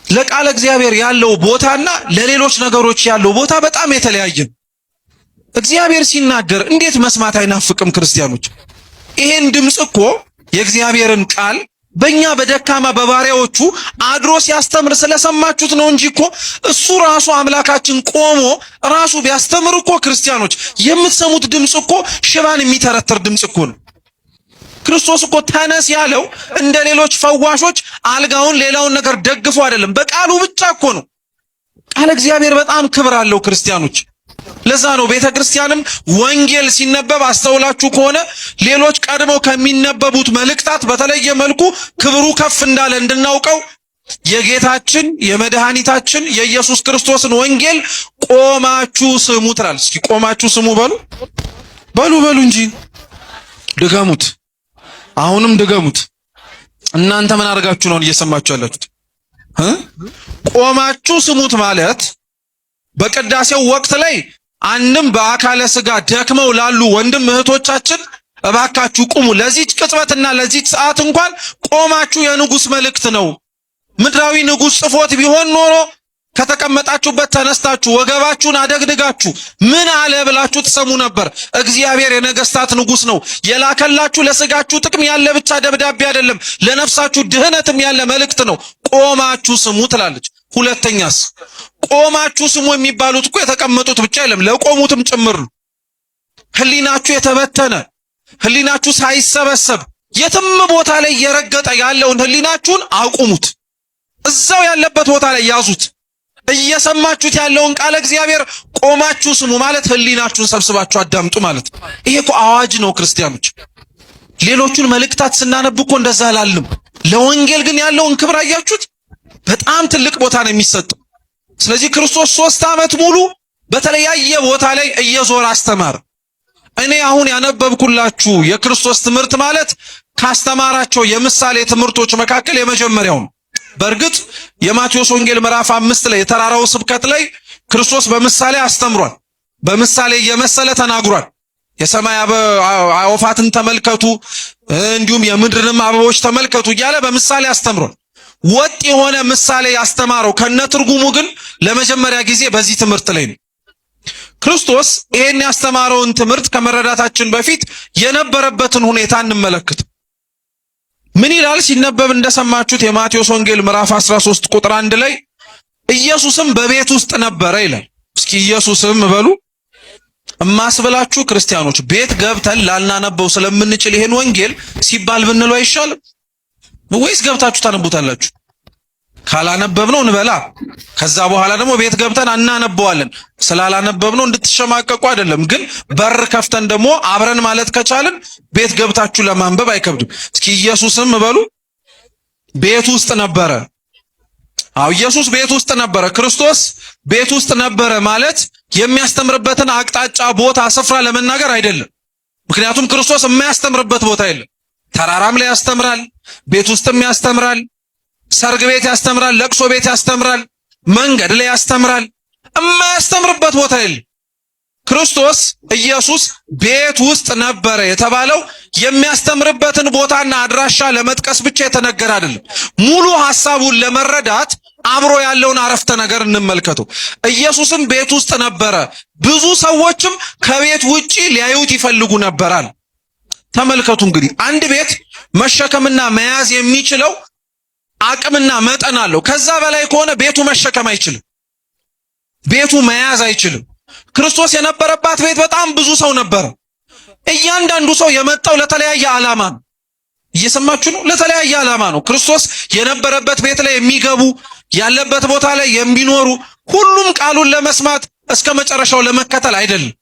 ለቃለ እግዚአብሔር ያለው ቦታና ለሌሎች ነገሮች ያለው ቦታ በጣም የተለያየ ነው። እግዚአብሔር ሲናገር እንዴት መስማት አይናፍቅም? ክርስቲያኖች ይሄን ድምፅ እኮ የእግዚአብሔርን ቃል በእኛ በደካማ በባሪያዎቹ አድሮ ሲያስተምር ስለሰማችሁት ነው እንጂ እኮ እሱ ራሱ አምላካችን ቆሞ ራሱ ቢያስተምር እኮ ክርስቲያኖች የምትሰሙት ድምፅ እኮ ሽባን የሚተረትር ድምፅ እኮ ነው። ክርስቶስ እኮ ተነስ ያለው እንደ ሌሎች ፈዋሾች አልጋውን ሌላውን ነገር ደግፎ አይደለም፣ በቃሉ ብቻ እኮ ነው። ቃለ እግዚአብሔር በጣም ክብር አለው ክርስቲያኖች። ለዛ ነው ቤተ ክርስቲያንም ወንጌል ሲነበብ አስተውላችሁ ከሆነ ሌሎች ቀድመው ከሚነበቡት መልእክታት በተለየ መልኩ ክብሩ ከፍ እንዳለ እንድናውቀው የጌታችን የመድኃኒታችን የኢየሱስ ክርስቶስን ወንጌል ቆማችሁ ስሙ ትላለች። እስኪ ቆማችሁ ስሙ በሉ በሉ በሉ እንጂ ድገሙት። አሁንም ድገሙት። እናንተ ምን አድርጋችሁ ነው እየሰማችሁ ያላችሁት? ቆማችሁ ስሙት ማለት በቅዳሴው ወቅት ላይ አንድም በአካለ ስጋ ደክመው ላሉ ወንድም እህቶቻችን እባካችሁ ቁሙ። ለዚች ቅጽበትና ለዚች ሰዓት እንኳን ቆማችሁ የንጉሥ መልእክት ነው። ምድራዊ ንጉሥ ጽፎት ቢሆን ኖሮ ከተቀመጣችሁበት ተነስታችሁ ወገባችሁን አደግድጋችሁ ምን አለ ብላችሁ ትሰሙ ነበር። እግዚአብሔር የነገስታት ንጉሥ ነው። የላከላችሁ ለስጋችሁ ጥቅም ያለ ብቻ ደብዳቤ አይደለም፣ ለነፍሳችሁ ድህነትም ያለ መልእክት ነው። ቆማችሁ ስሙ ትላለች። ሁለተኛስ ቆማችሁ ስሙ የሚባሉት እኮ የተቀመጡት ብቻ አይደለም፣ ለቆሙትም ጭምር ነው። ህሊናችሁ የተበተነ ህሊናችሁ ሳይሰበሰብ የትም ቦታ ላይ እየረገጠ ያለውን ህሊናችሁን አቁሙት። እዛው ያለበት ቦታ ላይ ያዙት። እየሰማችሁት ያለውን ቃለ እግዚአብሔር ቆማችሁ ስሙ ማለት ህሊናችሁን ሰብስባችሁ አዳምጡ ማለት። ይሄ እኮ አዋጅ ነው ክርስቲያኖች። ሌሎቹን መልእክታት ስናነብ እኮ እንደዛ አላልንም። ለወንጌል ግን ያለውን ክብር አያችሁት? በጣም ትልቅ ቦታ ነው የሚሰጠው። ስለዚህ ክርስቶስ 3 ዓመት ሙሉ በተለያየ ቦታ ላይ እየዞረ አስተማረ። እኔ አሁን ያነበብኩላችሁ የክርስቶስ ትምህርት ማለት ካስተማራቸው የምሳሌ ትምህርቶች መካከል የመጀመሪያው ነው። በእርግጥ የማቴዎስ ወንጌል ምዕራፍ 5 ላይ የተራራው ስብከት ላይ ክርስቶስ በምሳሌ አስተምሯል። በምሳሌ እየመሰለ ተናግሯል። የሰማይ አዕዋፋትን ተመልከቱ፣ እንዲሁም የምድርንም አበቦች ተመልከቱ እያለ በምሳሌ አስተምሯል። ወጥ የሆነ ምሳሌ ያስተማረው ከነትርጉሙ ግን ለመጀመሪያ ጊዜ በዚህ ትምህርት ላይ ነው። ክርስቶስ ይሄን ያስተማረውን ትምህርት ከመረዳታችን በፊት የነበረበትን ሁኔታ እንመለከት። ምን ይላል? ሲነበብ እንደሰማችሁት የማቴዎስ ወንጌል ምዕራፍ 13 ቁጥር 1 ላይ ኢየሱስም በቤት ውስጥ ነበረ ይላል። እስኪ ኢየሱስም በሉ። እማስብላችሁ ክርስቲያኖች ቤት ገብተን ላልናነበው ስለምንችል ይሄን ወንጌል ሲባል ብንለው አይሻልም ወይስ ገብታችሁ ታነቡታላችሁ? ካላነበብነው እንበላ። ከዛ በኋላ ደግሞ ቤት ገብተን አናነበዋለን። ስላላነበብነው እንድትሸማቀቁ አይደለም፣ ግን በር ከፍተን ደግሞ አብረን ማለት ከቻልን ቤት ገብታችሁ ለማንበብ አይከብድም። እስኪ ኢየሱስም በሉ ቤት ውስጥ ነበረ። አዎ ኢየሱስ ቤት ውስጥ ነበረ። ክርስቶስ ቤት ውስጥ ነበረ ማለት የሚያስተምርበትን አቅጣጫ፣ ቦታ፣ ስፍራ ለመናገር አይደለም። ምክንያቱም ክርስቶስ የማያስተምርበት ቦታ የለም። ተራራም ላይ ያስተምራል፣ ቤት ውስጥም ያስተምራል፣ ሰርግ ቤት ያስተምራል፣ ለቅሶ ቤት ያስተምራል፣ መንገድ ላይ ያስተምራል። የማያስተምርበት ቦታ የለም። ክርስቶስ ኢየሱስ ቤት ውስጥ ነበረ የተባለው የሚያስተምርበትን ቦታና አድራሻ ለመጥቀስ ብቻ የተነገረ አይደለም። ሙሉ ሐሳቡን ለመረዳት አብሮ ያለውን አረፍተ ነገር እንመልከቱ። ኢየሱስም ቤት ውስጥ ነበረ፣ ብዙ ሰዎችም ከቤት ውጪ ሊያዩት ይፈልጉ ነበራል። ተመልከቱ እንግዲህ አንድ ቤት መሸከምና መያዝ የሚችለው አቅምና መጠን አለው። ከዛ በላይ ከሆነ ቤቱ መሸከም አይችልም፣ ቤቱ መያዝ አይችልም። ክርስቶስ የነበረባት ቤት በጣም ብዙ ሰው ነበረ። እያንዳንዱ ሰው የመጣው ለተለያየ ዓላማ ነው። እየሰማችሁ ነው። ለተለያየ ዓላማ ነው። ክርስቶስ የነበረበት ቤት ላይ የሚገቡ ያለበት ቦታ ላይ የሚኖሩ ሁሉም ቃሉን ለመስማት እስከ መጨረሻው ለመከተል አይደለም።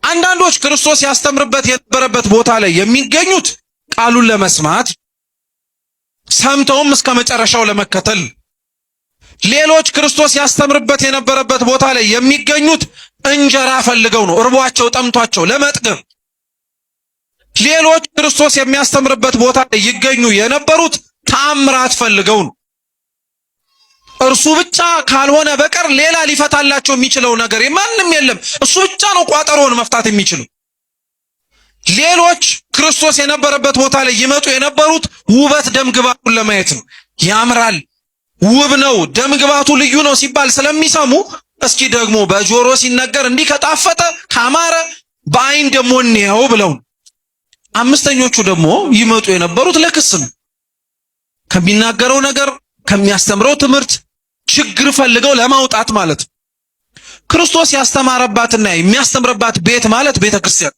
አንዳንዶች ክርስቶስ ያስተምርበት የነበረበት ቦታ ላይ የሚገኙት ቃሉን ለመስማት ሰምተውም እስከ መጨረሻው ለመከተል፣ ሌሎች ክርስቶስ ያስተምርበት የነበረበት ቦታ ላይ የሚገኙት እንጀራ ፈልገው ነው፣ እርቧቸው ጠምቷቸው ለመጥገብ። ሌሎች ክርስቶስ የሚያስተምርበት ቦታ ላይ ይገኙ የነበሩት ተአምራት ፈልገው ነው። እርሱ ብቻ ካልሆነ በቀር ሌላ ሊፈታላቸው የሚችለው ነገር ማንም የለም። እሱ ብቻ ነው ቋጠሮውን መፍታት የሚችለው። ሌሎች ክርስቶስ የነበረበት ቦታ ላይ ይመጡ የነበሩት ውበት ደምግባቱን ለማየት ነው። ያምራል፣ ውብ ነው፣ ደምግባቱ ልዩ ነው ሲባል ስለሚሰሙ እስኪ ደግሞ በጆሮ ሲነገር እንዲህ ከጣፈጠ ካማረ በአይን ደግሞ እንየው ብለው። አምስተኞቹ ደግሞ ይመጡ የነበሩት ለክስ ነው። ከሚናገረው ነገር ከሚያስተምረው ትምህርት ችግር ፈልገው ለማውጣት ማለት ነው። ክርስቶስ ያስተማረባትና የሚያስተምርባት ቤት ማለት ቤተ ክርስቲያን።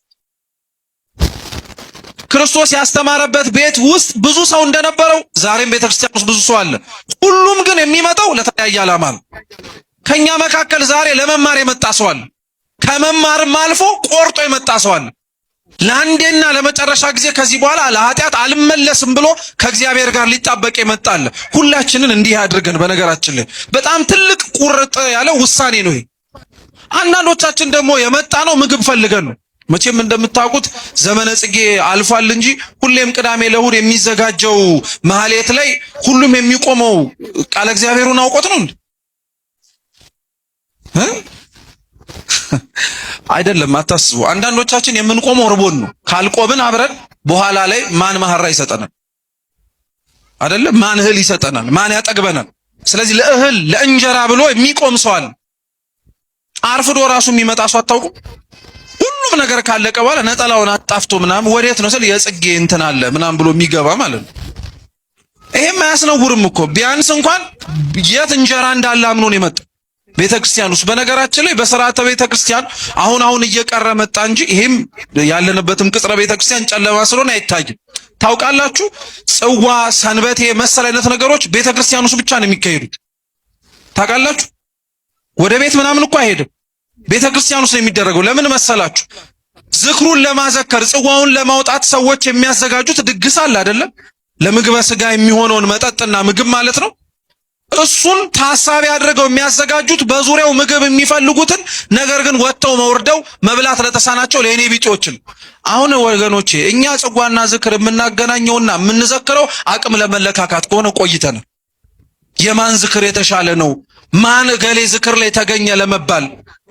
ክርስቶስ ያስተማረበት ቤት ውስጥ ብዙ ሰው እንደነበረው ዛሬም ቤተ ክርስቲያን ውስጥ ብዙ ሰው አለ። ሁሉም ግን የሚመጣው ለተለያየ ዓላማ ነው። ከኛ መካከል ዛሬ ለመማር የመጣ ሰው አለ። ከመማርም አልፎ ቆርጦ የመጣ ሰው አለ። ለአንዴና ለመጨረሻ ጊዜ ከዚህ በኋላ ለኃጢአት አልመለስም ብሎ ከእግዚአብሔር ጋር ሊጣበቅ የመጣ አለ። ሁላችንን እንዲህ አድርገን፣ በነገራችን ላይ በጣም ትልቅ ቁርጥ ያለ ውሳኔ ነው ይሄ። አንዳንዶቻችን ደግሞ የመጣ ነው ምግብ ፈልገን ነው። መቼም እንደምታውቁት ዘመነ ጽጌ አልፏል እንጂ ሁሌም ቅዳሜ ለእሑድ የሚዘጋጀው ማህሌት ላይ ሁሉም የሚቆመው ቃለ እግዚአብሔሩን አውቆት ነው እንዴ? አይደለም፣ አታስቡ። አንዳንዶቻችን የምንቆመው እርቦን ነው። ካልቆምን አብረን በኋላ ላይ ማን መሐራ ይሰጠናል? አይደለም፣ ማን እህል ይሰጠናል? ማን ያጠግበናል? ስለዚህ ለእህል ለእንጀራ ብሎ የሚቆም ሰው አለ። አርፍዶ ራሱ የሚመጣ ሰው አታውቁም? ሁሉም ነገር ካለቀ በኋላ ነጠላውን አጣፍቶ ምናምን ወዴት ነው ስል የጽጌ እንትን አለ ምናምን ብሎ የሚገባ ማለት ነው። ይሄም አያስነውርም እኮ ቢያንስ እንኳን የት እንጀራ እንዳለ አምኖ ነው የመጣው ቤተ ክርስቲያን ውስጥ። በነገራችን ላይ በስርዓተ ቤተ ክርስቲያን አሁን አሁን እየቀረ መጣ እንጂ ይሄም ያለንበትም ቅጽረ ቤተ ክርስቲያን ጨለማ ስለሆነ አይታይም። ታውቃላችሁ፣ ጽዋ፣ ሰንበቴ መሰል አይነት ነገሮች ቤተ ክርስቲያን ውስጥ ብቻ ነው የሚካሄዱት። ታውቃላችሁ፣ ወደ ቤት ምናምን እኮ አይሄድም። ቤተ ክርስቲያን ውስጥ ነው የሚደረገው። ለምን መሰላችሁ? ዝክሩን ለማዘከር ጽዋውን ለማውጣት ሰዎች የሚያዘጋጁት ድግስ አለ አይደለም? ለምግበ ስጋ የሚሆነውን መጠጥና ምግብ ማለት ነው። እሱን ታሳቢ አድርገው የሚያዘጋጁት በዙሪያው ምግብ የሚፈልጉትን ነገር ግን ወጥተው መውርደው መብላት ለተሳናቸው ለእኔ ቢጤዎችን። አሁን ወገኖቼ እኛ ጽዋና ዝክር የምናገናኘውና የምንዘክረው አቅም ለመለካካት ከሆነ ቆይተናል። የማን ዝክር የተሻለ ነው፣ ማን እገሌ ዝክር ላይ ተገኘ ለመባል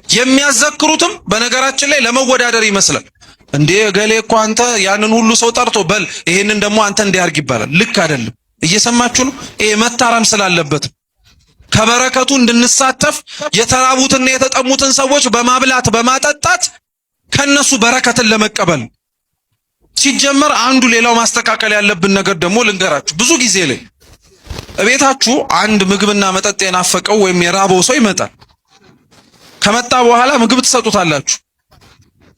የሚያዘክሩትም በነገራችን ላይ ለመወዳደር ይመስላል። እንዴ እገሌ እኮ አንተ ያንን ሁሉ ሰው ጠርቶ በል ይሄንን ደግሞ አንተ እንዲያርግ ይባላል። ልክ አይደለም። እየሰማችሁ ነው። ይሄ መታረም ስላለበት ከበረከቱ እንድንሳተፍ የተራቡትና የተጠሙትን ሰዎች በማብላት በማጠጣት ከነሱ በረከትን ለመቀበል ሲጀመር አንዱ ሌላው ማስተካከል ያለብን ነገር ደግሞ ልንገራችሁ። ብዙ ጊዜ ላይ እቤታችሁ አንድ ምግብና መጠጥ የናፈቀው ወይም የራበው ሰው ይመጣል። ከመጣ በኋላ ምግብ ትሰጡታላችሁ።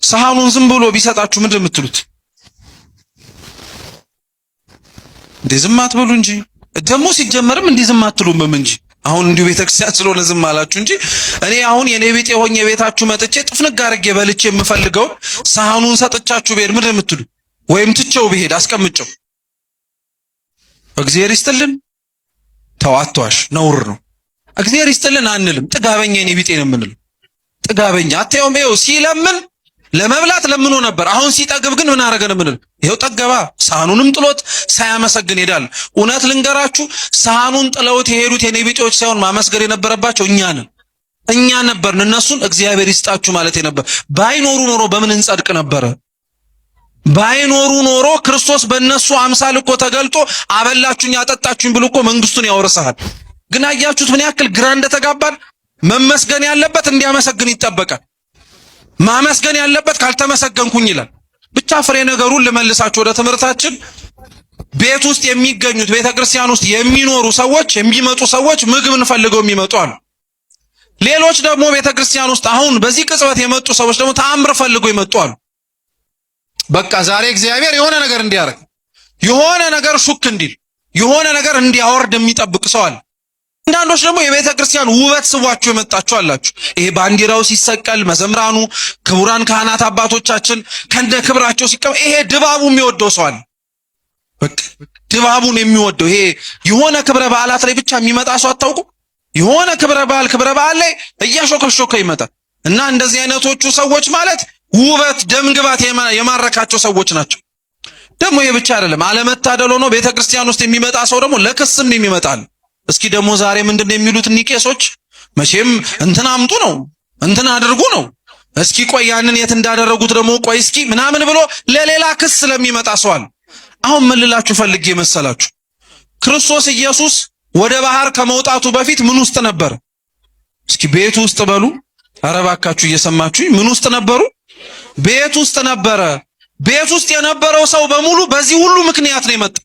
ሰሃኑን ዝም ብሎ ቢሰጣችሁ ምንድን ነው የምትሉት? እንዴ ዝም አትበሉ እንጂ። ደግሞ ሲጀመርም እንዲህ ዝም አትሉምም እንጂ አሁን እንዲሁ ቤተክርስቲያን ስለሆነ ዝም አላችሁ እንጂ እኔ አሁን የኔ ቤት ሆኜ ቤታችሁ መጥቼ ጥፍንግ አድርጌ በልቼ የምፈልገውን ሰሃኑን ሰጥቻችሁ ብሄድ ምንድን ነው የምትሉ? ወይም ትቼው ብሄድ አስቀምጨው እግዚአብሔር ይስጥልን። ተው አትዋሽ፣ ነውር ነው። እግዚአብሔር ይስጥልን አንልም። ጥጋበኛ የኔ ቢጤ ነው የምንለው። ጥጋበኛ አታየውም? ይኸው ሲለምን ለመብላት ለምኖ ነበር። አሁን ሲጠግብ ግን ምን አደረገ ነው የምንለው? ይኸው ጠገባ። ሳህኑንም ጥሎት ሳያመሰግን ሄዳል። እውነት ልንገራችሁ፣ ሳህኑን ጥለውት የሄዱት የኔ ቢጤዎች ሳይሆን ማመስገን የነበረባቸው እኛ ነን፣ እኛ ነበርን። እነሱን እግዚአብሔር ይስጣችሁ ማለት የነበር። ባይኖሩ ኖሮ በምን እንጸድቅ ነበረ? ባይኖሩ ኖሮ ክርስቶስ በእነሱ አምሳል እኮ ተገልጦ አበላችሁኝ አጠጣችሁኝ ብሎ እኮ መንግስቱን ያወርሰሃል። ግን አያችሁት ምን ያክል ግራ እንደተጋባን። መመስገን ያለበት እንዲያመሰግን ይጠበቃል። ማመስገን ያለበት ካልተመሰገንኩኝ ይላል። ብቻ ፍሬ ነገሩን ልመልሳችሁ ወደ ትምህርታችን። ቤት ውስጥ የሚገኙት ቤተ ክርስቲያን ውስጥ የሚኖሩ ሰዎች የሚመጡ ሰዎች ምግብን ፈልገው የሚመጡ አሉ። ሌሎች ደግሞ ቤተ ክርስቲያን ውስጥ አሁን በዚህ ቅጽበት የመጡ ሰዎች ደግሞ ተአምር ፈልገው ይመጡ አሉ። በቃ ዛሬ እግዚአብሔር የሆነ ነገር እንዲያደርግ የሆነ ነገር ሹክ እንዲል የሆነ ነገር እንዲያወርድ የሚጠብቅ ሰው አለ። አንዳንዶች ደግሞ የቤተ ክርስቲያን ውበት ስቧችሁ የመጣችሁ አላችሁ። ይሄ ባንዲራው ሲሰቀል መዘምራኑ፣ ክቡራን ካህናት አባቶቻችን ከነ ክብራቸው ሲቀመጥ ይሄ ድባቡ የሚወደው ሰው አለ። በቃ ድባቡን የሚወደው ይሄ የሆነ ክብረ በዓላት ላይ ብቻ የሚመጣ ሰው አታውቁ። የሆነ ክብረ በዓል ላይ እያሾከሾከ ይመጣል እና እንደዚህ አይነቶቹ ሰዎች ማለት ውበት ደምግባት የማረካቸው ሰዎች ናቸው። ደግሞ ይሄ ብቻ አይደለም፣ አለመታደል ሆኖ ቤተ ክርስቲያን ውስጥ የሚመጣ ሰው ደግሞ ለክስም የሚመጣል። እስኪ ደግሞ ዛሬ ምንድን ነው የሚሉት ኒቄሶች? መቼም እንትን አምጡ ነው እንትን አድርጉ ነው። እስኪ ቆይ ያንን የት እንዳደረጉት ደግሞ ቆይ እስኪ ምናምን ብሎ ለሌላ ክስ ስለሚመጣ ሰው አለ። አሁን ምን ልላችሁ ፈልጌ መሰላችሁ? ክርስቶስ ኢየሱስ ወደ ባህር ከመውጣቱ በፊት ምን ውስጥ ነበር? እስኪ ቤት ውስጥ በሉ። ኧረ እባካችሁ እየሰማችሁ ምን ውስጥ ነበሩ? ቤት ውስጥ ነበረ። ቤት ውስጥ የነበረው ሰው በሙሉ በዚህ ሁሉ ምክንያት ነው የመጣው።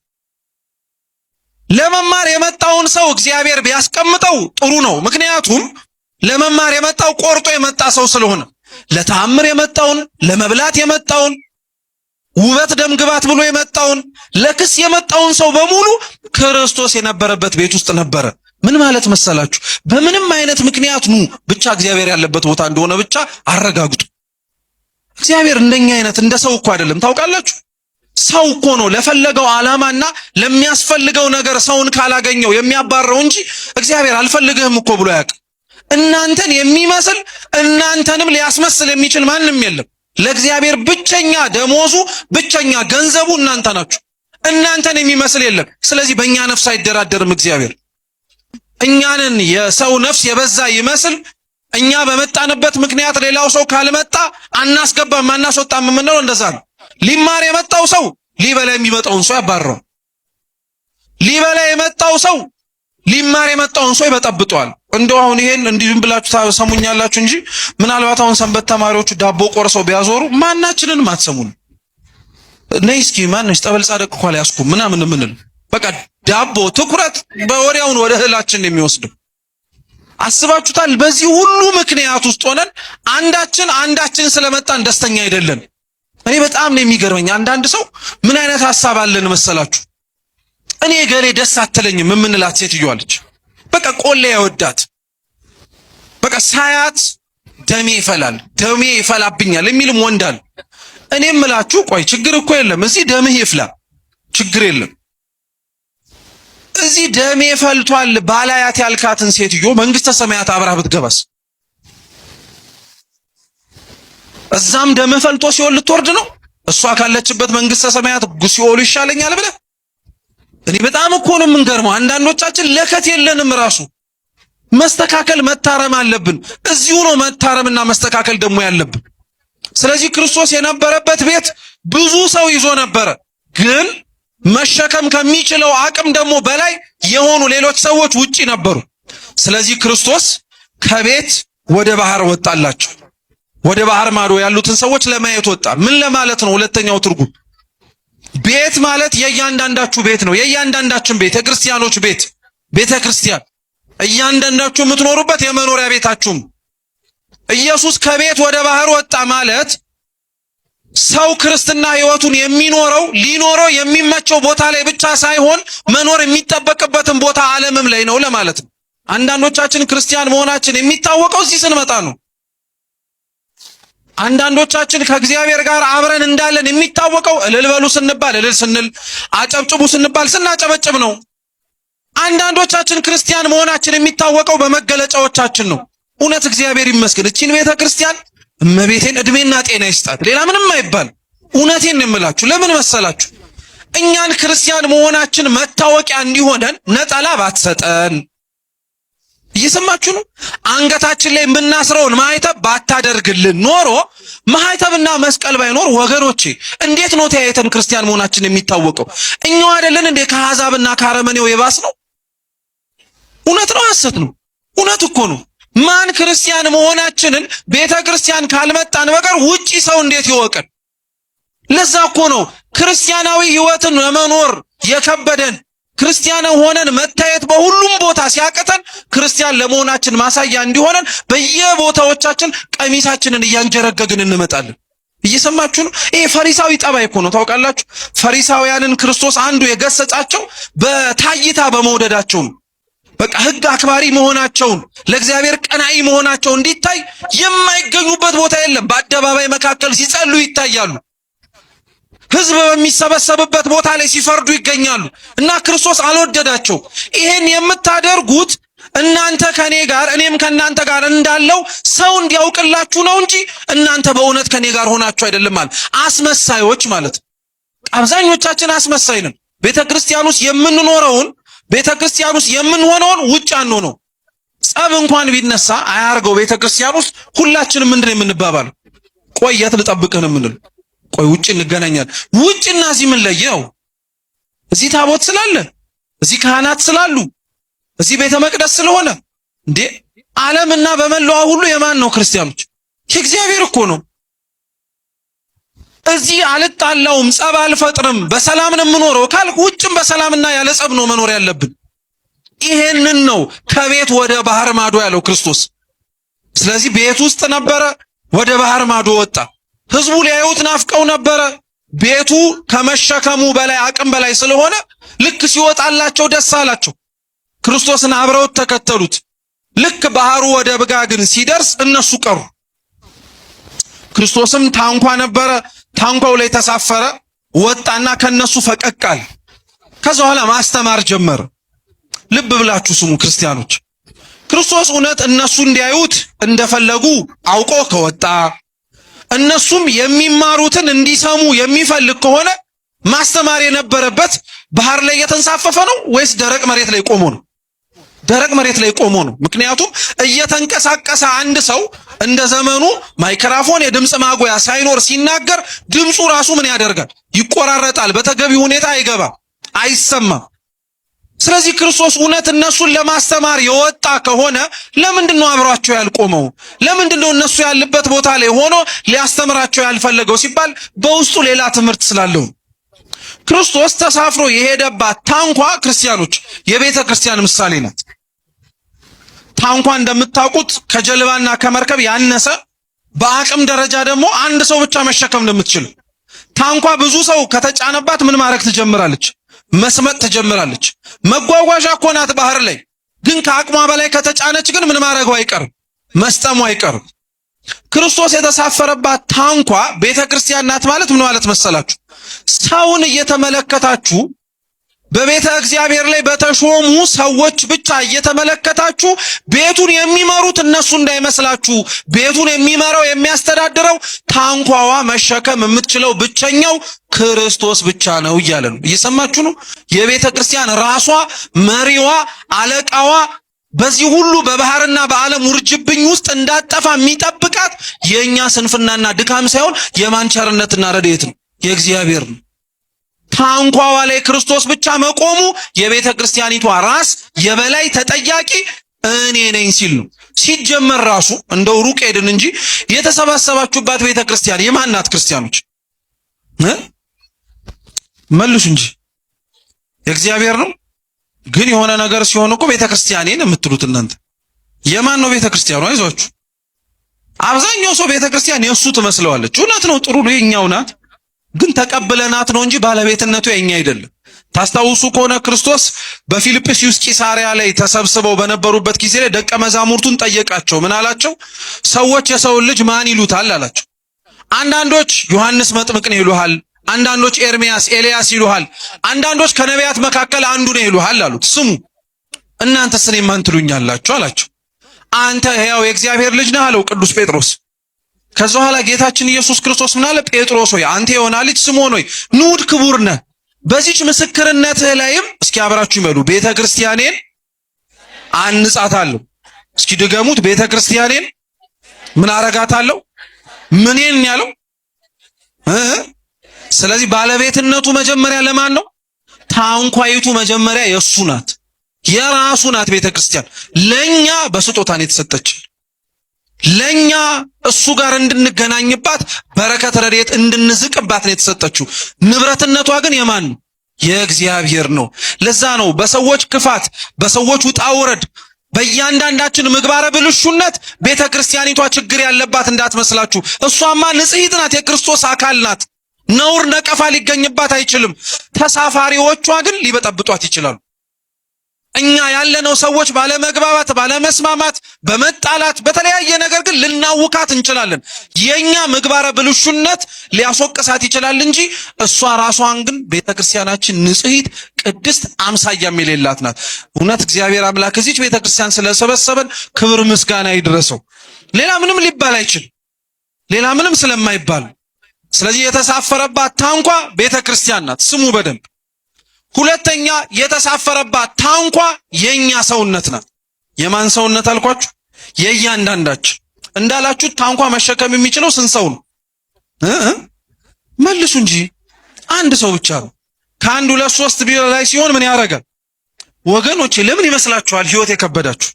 ለመማር የመጣውን ሰው እግዚአብሔር ቢያስቀምጠው ጥሩ ነው። ምክንያቱም ለመማር የመጣው ቆርጦ የመጣ ሰው ስለሆነ፣ ለተአምር የመጣውን፣ ለመብላት የመጣውን፣ ውበት ደምግባት ብሎ የመጣውን፣ ለክስ የመጣውን ሰው በሙሉ ክርስቶስ የነበረበት ቤት ውስጥ ነበረ። ምን ማለት መሰላችሁ? በምንም አይነት ምክንያት ኑ ብቻ እግዚአብሔር ያለበት ቦታ እንደሆነ ብቻ አረጋግጡ። እግዚአብሔር እንደኛ አይነት እንደ ሰው እኮ አይደለም። ታውቃላችሁ፣ ሰው እኮ ነው ለፈለገው ዓላማና ለሚያስፈልገው ነገር ሰውን ካላገኘው የሚያባረው እንጂ እግዚአብሔር አልፈልግህም እኮ ብሎ አያውቅም። እናንተን የሚመስል እናንተንም ሊያስመስል የሚችል ማንም የለም። ለእግዚአብሔር ብቸኛ ደሞዙ፣ ብቸኛ ገንዘቡ እናንተ ናችሁ። እናንተን የሚመስል የለም። ስለዚህ በእኛ ነፍስ አይደራደርም እግዚአብሔር። እኛንን የሰው ነፍስ የበዛ ይመስል እኛ በመጣንበት ምክንያት ሌላው ሰው ካልመጣ አናስገባም አናስወጣም የምንለው እንደዛ ነው። ሊማር የመጣው ሰው ሊበላ የሚመጣውን ሰው ያባርረዋል። ሊበላ የመጣው ሰው ሊማር የመጣውን ሰው ይበጠብጠዋል። እንደው አሁን ይሄን እንዲህ ዝም ብላችሁ ታሰሙኛላችሁ እንጂ ምናልባት አሁን ሰንበት ተማሪዎቹ ዳቦ ቆርሰው ቢያዞሩ ማናችንንም አትሰሙን። ነይ እስኪ ማነሽ ጠበል ጻድቅ እኮ አልያዝኩም ምናምን የምንል በቃ ዳቦ ትኩረት በወዲያውኑ ወደ እህላችን የሚወስደው አስባችሁታል? በዚህ ሁሉ ምክንያት ውስጥ ሆነን አንዳችን አንዳችን ስለመጣን ደስተኛ አይደለን። እኔ በጣም ነው የሚገርመኝ። አንዳንድ ሰው ምን አይነት ሐሳብ አለን መሰላችሁ? እኔ ገሌ ደስ አትለኝም የምንላት ሴትዮ አለች። በቃ ቆሌ ያወዳት በቃ ሳያት ደሜ ይፈላል፣ ደሜ ይፈላብኛል የሚልም ወንድ አለ። እኔም እምላችሁ ቆይ ችግር እኮ የለም እዚህ ደምህ ይፍላ ችግር የለም። እዚህ ደሜ ፈልቷል ባላያት ያልካትን ሴትዮ መንግስተ ሰማያት አብራህ ብትገባስ? እዛም ደምህ ፈልቶ ሲኦል ልትወርድ ነው። እሷ ካለችበት መንግስተ ሰማያት ሲኦሉ ይሻለኛል ብለህ እኔ በጣም እኮ ነው የምንገርመው። አንዳንዶቻችን ለከት የለንም። ራሱ መስተካከል መታረም አለብን። እዚሁ ነው መታረምና መስተካከል ደግሞ ያለብን። ስለዚህ ክርስቶስ የነበረበት ቤት ብዙ ሰው ይዞ ነበረ፣ ግን መሸከም ከሚችለው አቅም ደግሞ በላይ የሆኑ ሌሎች ሰዎች ውጪ ነበሩ። ስለዚህ ክርስቶስ ከቤት ወደ ባህር ወጣላቸው። ወደ ባህር ማዶ ያሉትን ሰዎች ለማየት ወጣ። ምን ለማለት ነው? ሁለተኛው ትርጉም ቤት ማለት የእያንዳንዳችሁ ቤት ነው። የእያንዳንዳችን ቤት፣ የክርስቲያኖች ቤት፣ ቤተ ክርስቲያን፣ እያንዳንዳችሁ የምትኖሩበት የመኖሪያ ቤታችሁም። ኢየሱስ ከቤት ወደ ባህር ወጣ ማለት ሰው ክርስትና ሕይወቱን የሚኖረው ሊኖረው የሚመቸው ቦታ ላይ ብቻ ሳይሆን መኖር የሚጠበቅበትን ቦታ ዓለምም ላይ ነው ለማለት ነው። አንዳንዶቻችን ክርስቲያን መሆናችን የሚታወቀው እዚህ ስንመጣ ነው። አንዳንዶቻችን ከእግዚአብሔር ጋር አብረን እንዳለን የሚታወቀው እልል በሉ ስንባል እልል ስንል፣ አጨብጭቡ ስንባል ስናጨበጭብ ነው። አንዳንዶቻችን ክርስቲያን መሆናችን የሚታወቀው በመገለጫዎቻችን ነው። እውነት እግዚአብሔር ይመስገን እቺን ቤተ ክርስቲያን እመቤቴን እድሜና ጤና ይስጣት። ሌላ ምንም አይባል። እውነቴን ነው የምላችሁ። ለምን መሰላችሁ? እኛን ክርስቲያን መሆናችን መታወቂያ እንዲሆነን ነጠላ ባትሰጠን፣ እየሰማችሁ ነው። አንገታችን ላይ የምናስረውን ማህተብ ባታደርግልን ኖሮ፣ ማህተብና መስቀል ባይኖር ወገኖቼ እንዴት ነው ተያይተን ክርስቲያን መሆናችን የሚታወቀው? እኛው አይደለን እንዴ ከአሕዛብና ከአረመኔው የባስ ነው? እውነት ነው ሐሰት ነው? እውነት እኮ ነው። ማን ክርስቲያን መሆናችንን ቤተ ክርስቲያን ካልመጣን በቀር ውጪ ሰው እንዴት ይወቀን? ለዛ እኮ ነው ክርስቲያናዊ ሕይወትን ለመኖር የከበደን። ክርስቲያን ሆነን መታየት በሁሉም ቦታ ሲያቅተን ክርስቲያን ለመሆናችን ማሳያ እንዲሆነን በየቦታዎቻችን ቀሚሳችንን እያንጀረገግን እንመጣለን። እየሰማችሁ ነው። ይሄ ፈሪሳዊ ጠባይ እኮ ነው ታውቃላችሁ። ፈሪሳውያንን ክርስቶስ አንዱ የገሰጻቸው በታይታ በመውደዳቸው ነው። በቃ ሕግ አክባሪ መሆናቸውን፣ ለእግዚአብሔር ቀናኢ መሆናቸው እንዲታይ የማይገኙበት ቦታ የለም። በአደባባይ መካከል ሲጸሉ ይታያሉ። ሕዝብ በሚሰበሰብበት ቦታ ላይ ሲፈርዱ ይገኛሉ። እና ክርስቶስ አልወደዳቸው። ይሄን የምታደርጉት እናንተ ከኔ ጋር እኔም ከእናንተ ጋር እንዳለው ሰው እንዲያውቅላችሁ ነው እንጂ እናንተ በእውነት ከኔ ጋር ሆናችሁ አይደለም ማለት። አስመሳዮች ማለት። አብዛኞቻችን አስመሳይ ነን። ቤተ ክርስቲያን ውስጥ የምንኖረውን፣ ቤተ ክርስቲያን ውስጥ የምንሆነውን ውጭ አንሆነው። ጸብ እንኳን ቢነሳ አያርገው ቤተ ክርስቲያን ውስጥ ሁላችንም ምንድን ነው የምንባባለው? ቆይ የት ልጠብቅህ ነው የምንለው። ቆይ ውጭ እንገናኛለን። ውጭና እዚህ ምን ለየው? እዚህ ታቦት ስላለ፣ እዚህ ካህናት ስላሉ፣ እዚህ ቤተ መቅደስ ስለሆነ እንዴ ዓለምና በመላዋ ሁሉ የማን ነው? ክርስቲያኖች የእግዚአብሔር እኮ ነው። እዚህ አልጣላውም፣ ጸብ አልፈጥርም፣ በሰላም ነው የምኖረው ካልክ ውጭም በሰላምና ያለ ጸብ ነው መኖር ያለብን። ይሄንን ነው ከቤት ወደ ባህር ማዶ ያለው ክርስቶስ። ስለዚህ ቤት ውስጥ ነበረ፣ ወደ ባህር ማዶ ወጣ። ህዝቡ ሊያዩት ናፍቀው ነበረ። ቤቱ ከመሸከሙ በላይ አቅም በላይ ስለሆነ ልክ ሲወጣላቸው ደስ አላቸው። ክርስቶስን አብረውት ተከተሉት። ልክ ባህሩ ወደ ብጋ ግን ሲደርስ እነሱ ቀሩ። ክርስቶስም ታንኳ ነበረ፣ ታንኳው ላይ ተሳፈረ፣ ወጣና ከነሱ ፈቀቅ አለ። ከዛ በኋላ ማስተማር ጀመረ። ልብ ብላችሁ ስሙ ክርስቲያኖች። ክርስቶስ እውነት እነሱ እንዲያዩት እንደፈለጉ አውቆ ከወጣ፣ እነሱም የሚማሩትን እንዲሰሙ የሚፈልግ ከሆነ ማስተማር የነበረበት ባህር ላይ እየተንሳፈፈ ነው ወይስ ደረቅ መሬት ላይ ቆሞ ነው? ደረቅ መሬት ላይ ቆሞ ነው። ምክንያቱም እየተንቀሳቀሰ አንድ ሰው እንደ ዘመኑ ማይክራፎን የድምፅ ማጉያ ሳይኖር ሲናገር ድምፁ ራሱ ምን ያደርጋል? ይቆራረጣል። በተገቢ ሁኔታ አይገባም፣ አይሰማም። ስለዚህ ክርስቶስ እውነት እነሱን ለማስተማር የወጣ ከሆነ ለምንድን ነው አብሯቸው ያልቆመው? ለምንድን ነው እነሱ ያለበት ቦታ ላይ ሆኖ ሊያስተምራቸው ያልፈለገው ሲባል በውስጡ ሌላ ትምህርት ስላለው። ክርስቶስ ተሳፍሮ የሄደባት ታንኳ ክርስቲያኖች የቤተ ክርስቲያን ምሳሌ ናት። ታንኳ እንደምታውቁት ከጀልባና ከመርከብ ያነሰ፣ በአቅም ደረጃ ደግሞ አንድ ሰው ብቻ መሸከም እንደምትችል። ታንኳ ብዙ ሰው ከተጫነባት ምን ማድረግ ትጀምራለች? መስመጥ ትጀምራለች። መጓጓዣ እኮ ናት ባህር ላይ፣ ግን ከአቅሟ በላይ ከተጫነች ግን ምን ማድረጉ አይቀርም፣ መስጠሙ አይቀርም። ክርስቶስ የተሳፈረባት ታንኳ ቤተ ክርስቲያን ናት ማለት ምን ማለት መሰላችሁ? ሰውን እየተመለከታችሁ በቤተ እግዚአብሔር ላይ በተሾሙ ሰዎች ብቻ እየተመለከታችሁ ቤቱን የሚመሩት እነሱ እንዳይመስላችሁ። ቤቱን የሚመራው የሚያስተዳድረው ታንኳዋ መሸከም የምትችለው ብቸኛው ክርስቶስ ብቻ ነው እያለ ነው። እየሰማችሁ ነው። የቤተ ክርስቲያን ራሷ፣ መሪዋ፣ አለቃዋ በዚህ ሁሉ በባህርና በዓለም ውርጅብኝ ውስጥ እንዳጠፋ የሚጠብቃት የእኛ ስንፍናና ድካም ሳይሆን የማን ቸርነትና ረድኤት ነው? የእግዚአብሔር ነው። ታንኳዋ ላይ ክርስቶስ ብቻ መቆሙ የቤተ ክርስቲያኒቷ ራስ የበላይ ተጠያቂ እኔ ነኝ ሲል ነው። ሲጀመር ራሱ እንደው ሩቅ ሄድን እንጂ የተሰባሰባችሁባት ቤተ ክርስቲያን የማን ናት? ክርስቲያኖች መልሱ እንጂ የእግዚአብሔር ነው። ግን የሆነ ነገር ሲሆን እኮ ቤተ ክርስቲያኔን የምትሉት እናንተ የማን ነው ቤተ ክርስቲያኑ? አይዟችሁ። አብዛኛው ሰው ቤተ ክርስቲያን የእሱ ትመስለዋለች። እውነት ነው፣ ጥሩ ነው፣ የኛው ናት። ግን ተቀብለናት ነው እንጂ ባለቤትነቱ የኛ አይደለም። ታስታውሱ ከሆነ ክርስቶስ በፊልጵስዩስ ቂሳሪያ ላይ ተሰብስበው በነበሩበት ጊዜ ላይ ደቀ መዛሙርቱን ጠየቃቸው። ምን አላቸው? ሰዎች የሰውን ልጅ ማን ይሉታል አላቸው። አንዳንዶች ዮሐንስ መጥምቅ ነው ይሉሃል፣ አንዳንዶች ኤርሚያስ፣ ኤልያስ ይሉሃል፣ አንዳንዶች ከነቢያት መካከል አንዱ ነው ይሉሃል አሉት። ስሙ እናንተስ እኔን ማን ትሉኛላችሁ አላቸው። አንተ ሕያው የእግዚአብሔር ልጅ ነህ አለው ቅዱስ ጴጥሮስ። ከዛ በኋላ ጌታችን ኢየሱስ ክርስቶስ ምን አለ? ጴጥሮስ ሆይ አንተ የዮና ልጅ ስምዖን ሆይ ንዑድ ክቡር ነህ። በዚች ምስክርነትህ ላይም እስኪ አብራችሁ ይበሉ ቤተ ክርስቲያኔን አንጻታለሁ። እስኪ ድገሙት። ቤተ ክርስቲያኔን ምን አረጋታለሁ? ምኔን ያለው? ስለዚህ ባለቤትነቱ መጀመሪያ ለማን ነው? ታንኳይቱ መጀመሪያ የእሱ ናት፣ የራሱ ናት። ቤተ ክርስቲያን ለኛ በስጦታን የተሰጠችን ለኛ እሱ ጋር እንድንገናኝባት በረከት ረድኤት እንድንዝቅባት ነው የተሰጠችው። ንብረትነቷ ግን የማን ነው? የእግዚአብሔር ነው። ለዛ ነው በሰዎች ክፋት፣ በሰዎች ውጣ ውረድ፣ በእያንዳንዳችን ምግባረ ብልሹነት ቤተ ክርስቲያኒቷ ችግር ያለባት እንዳትመስላችሁ። እሷማ ንጽሕት ናት፣ የክርስቶስ አካል ናት። ነውር ነቀፋ ሊገኝባት አይችልም። ተሳፋሪዎቿ ግን ሊበጠብጧት ይችላሉ። እኛ ያለነው ሰዎች ባለመግባባት፣ ባለመስማማት፣ በመጣላት በተለያየ ነገር ግን ልናውካት እንችላለን። የኛ ምግባረ ብልሹነት ሊያስወቅሳት ይችላል እንጂ እሷ ራሷን ግን ቤተክርስቲያናችን ንጽሕት፣ ቅድስት፣ አምሳያም የሌላት ናት። እውነት እግዚአብሔር አምላክ እዚች ቤተክርስቲያን ስለሰበሰበን ክብር ምስጋና ይድረሰው። ሌላ ምንም ሊባል አይችልም። ሌላ ምንም ስለማይባል ስለዚህ የተሳፈረባት ታንኳ ቤተክርስቲያን ናት። ስሙ በደንብ። ሁለተኛ የተሳፈረባት ታንኳ የኛ ሰውነት ናት። የማን ሰውነት አልኳችሁ? የእያንዳንዳችን። እንዳላችሁ ታንኳ መሸከም የሚችለው ስንት ሰው ነው? መልሱ እንጂ አንድ ሰው ብቻ ነው። ከአንድ ሁለት ሶስት ቢሮ ላይ ሲሆን ምን ያደርጋል? ወገኖቼ ለምን ይመስላችኋል ህይወት የከበዳችሁ?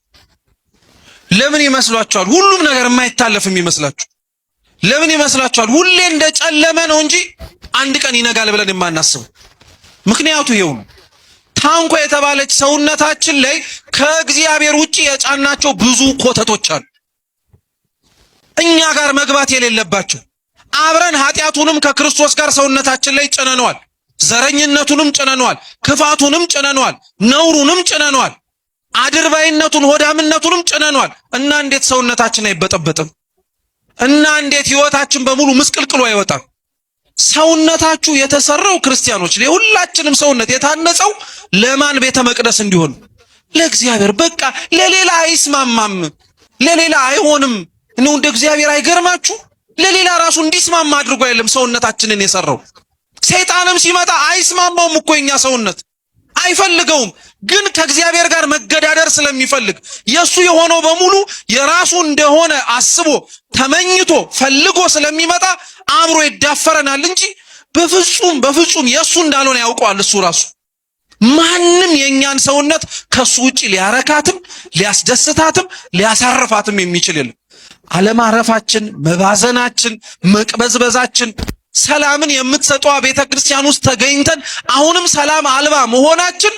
ለምን ይመስላችኋል ሁሉም ነገር የማይታለፍ የሚመስላችሁ? ለምን ይመስላችኋል ሁሌ እንደጨለመ ነው እንጂ አንድ ቀን ይነጋል ብለን የማናስበው? ምክንያቱ ይኸው ነው። ታንኳ የተባለች ሰውነታችን ላይ ከእግዚአብሔር ውጪ የጫናቸው ብዙ ኮተቶች አሉ፣ እኛ ጋር መግባት የሌለባቸው። አብረን ኃጢአቱንም ከክርስቶስ ጋር ሰውነታችን ላይ ጭነነዋል። ዘረኝነቱንም ጭነነዋል። ክፋቱንም ጭነነዋል። ነውሩንም ጭነነዋል። አድርባይነቱን ሆዳምነቱንም ጭነነዋል። እና እንዴት ሰውነታችን አይበጠበጥም? እና እንዴት ህይወታችን በሙሉ ምስቅልቅሎ አይወጣም? ሰውነታችሁ የተሰራው ክርስቲያኖች፣ የሁላችንም ሰውነት የታነጸው ለማን ቤተ መቅደስ እንዲሆን? ለእግዚአብሔር። በቃ ለሌላ አይስማማም፣ ለሌላ አይሆንም። እንደው እንደ እግዚአብሔር አይገርማችሁ? ለሌላ ራሱ እንዲስማማ አድርጎ አይደለም ሰውነታችንን የሰራው። ሰይጣንም ሲመጣ አይስማማውም እኮ የኛ ሰውነት አይፈልገውም። ግን ከእግዚአብሔር ጋር መገዳደር ስለሚፈልግ የእሱ የሆነው በሙሉ የራሱ እንደሆነ አስቦ ተመኝቶ ፈልጎ ስለሚመጣ አብሮ ይዳፈረናል እንጂ በፍጹም በፍጹም የእሱ እንዳልሆነ ያውቀዋል እሱ ራሱ። ማንም የእኛን ሰውነት ከሱ ውጪ ሊያረካትም ሊያስደስታትም ሊያሳርፋትም የሚችል የለም። አለማረፋችን፣ መባዘናችን፣ መቅበዝበዛችን ሰላምን የምትሰጠዋ ቤተ ክርስቲያን ውስጥ ተገኝተን አሁንም ሰላም አልባ መሆናችን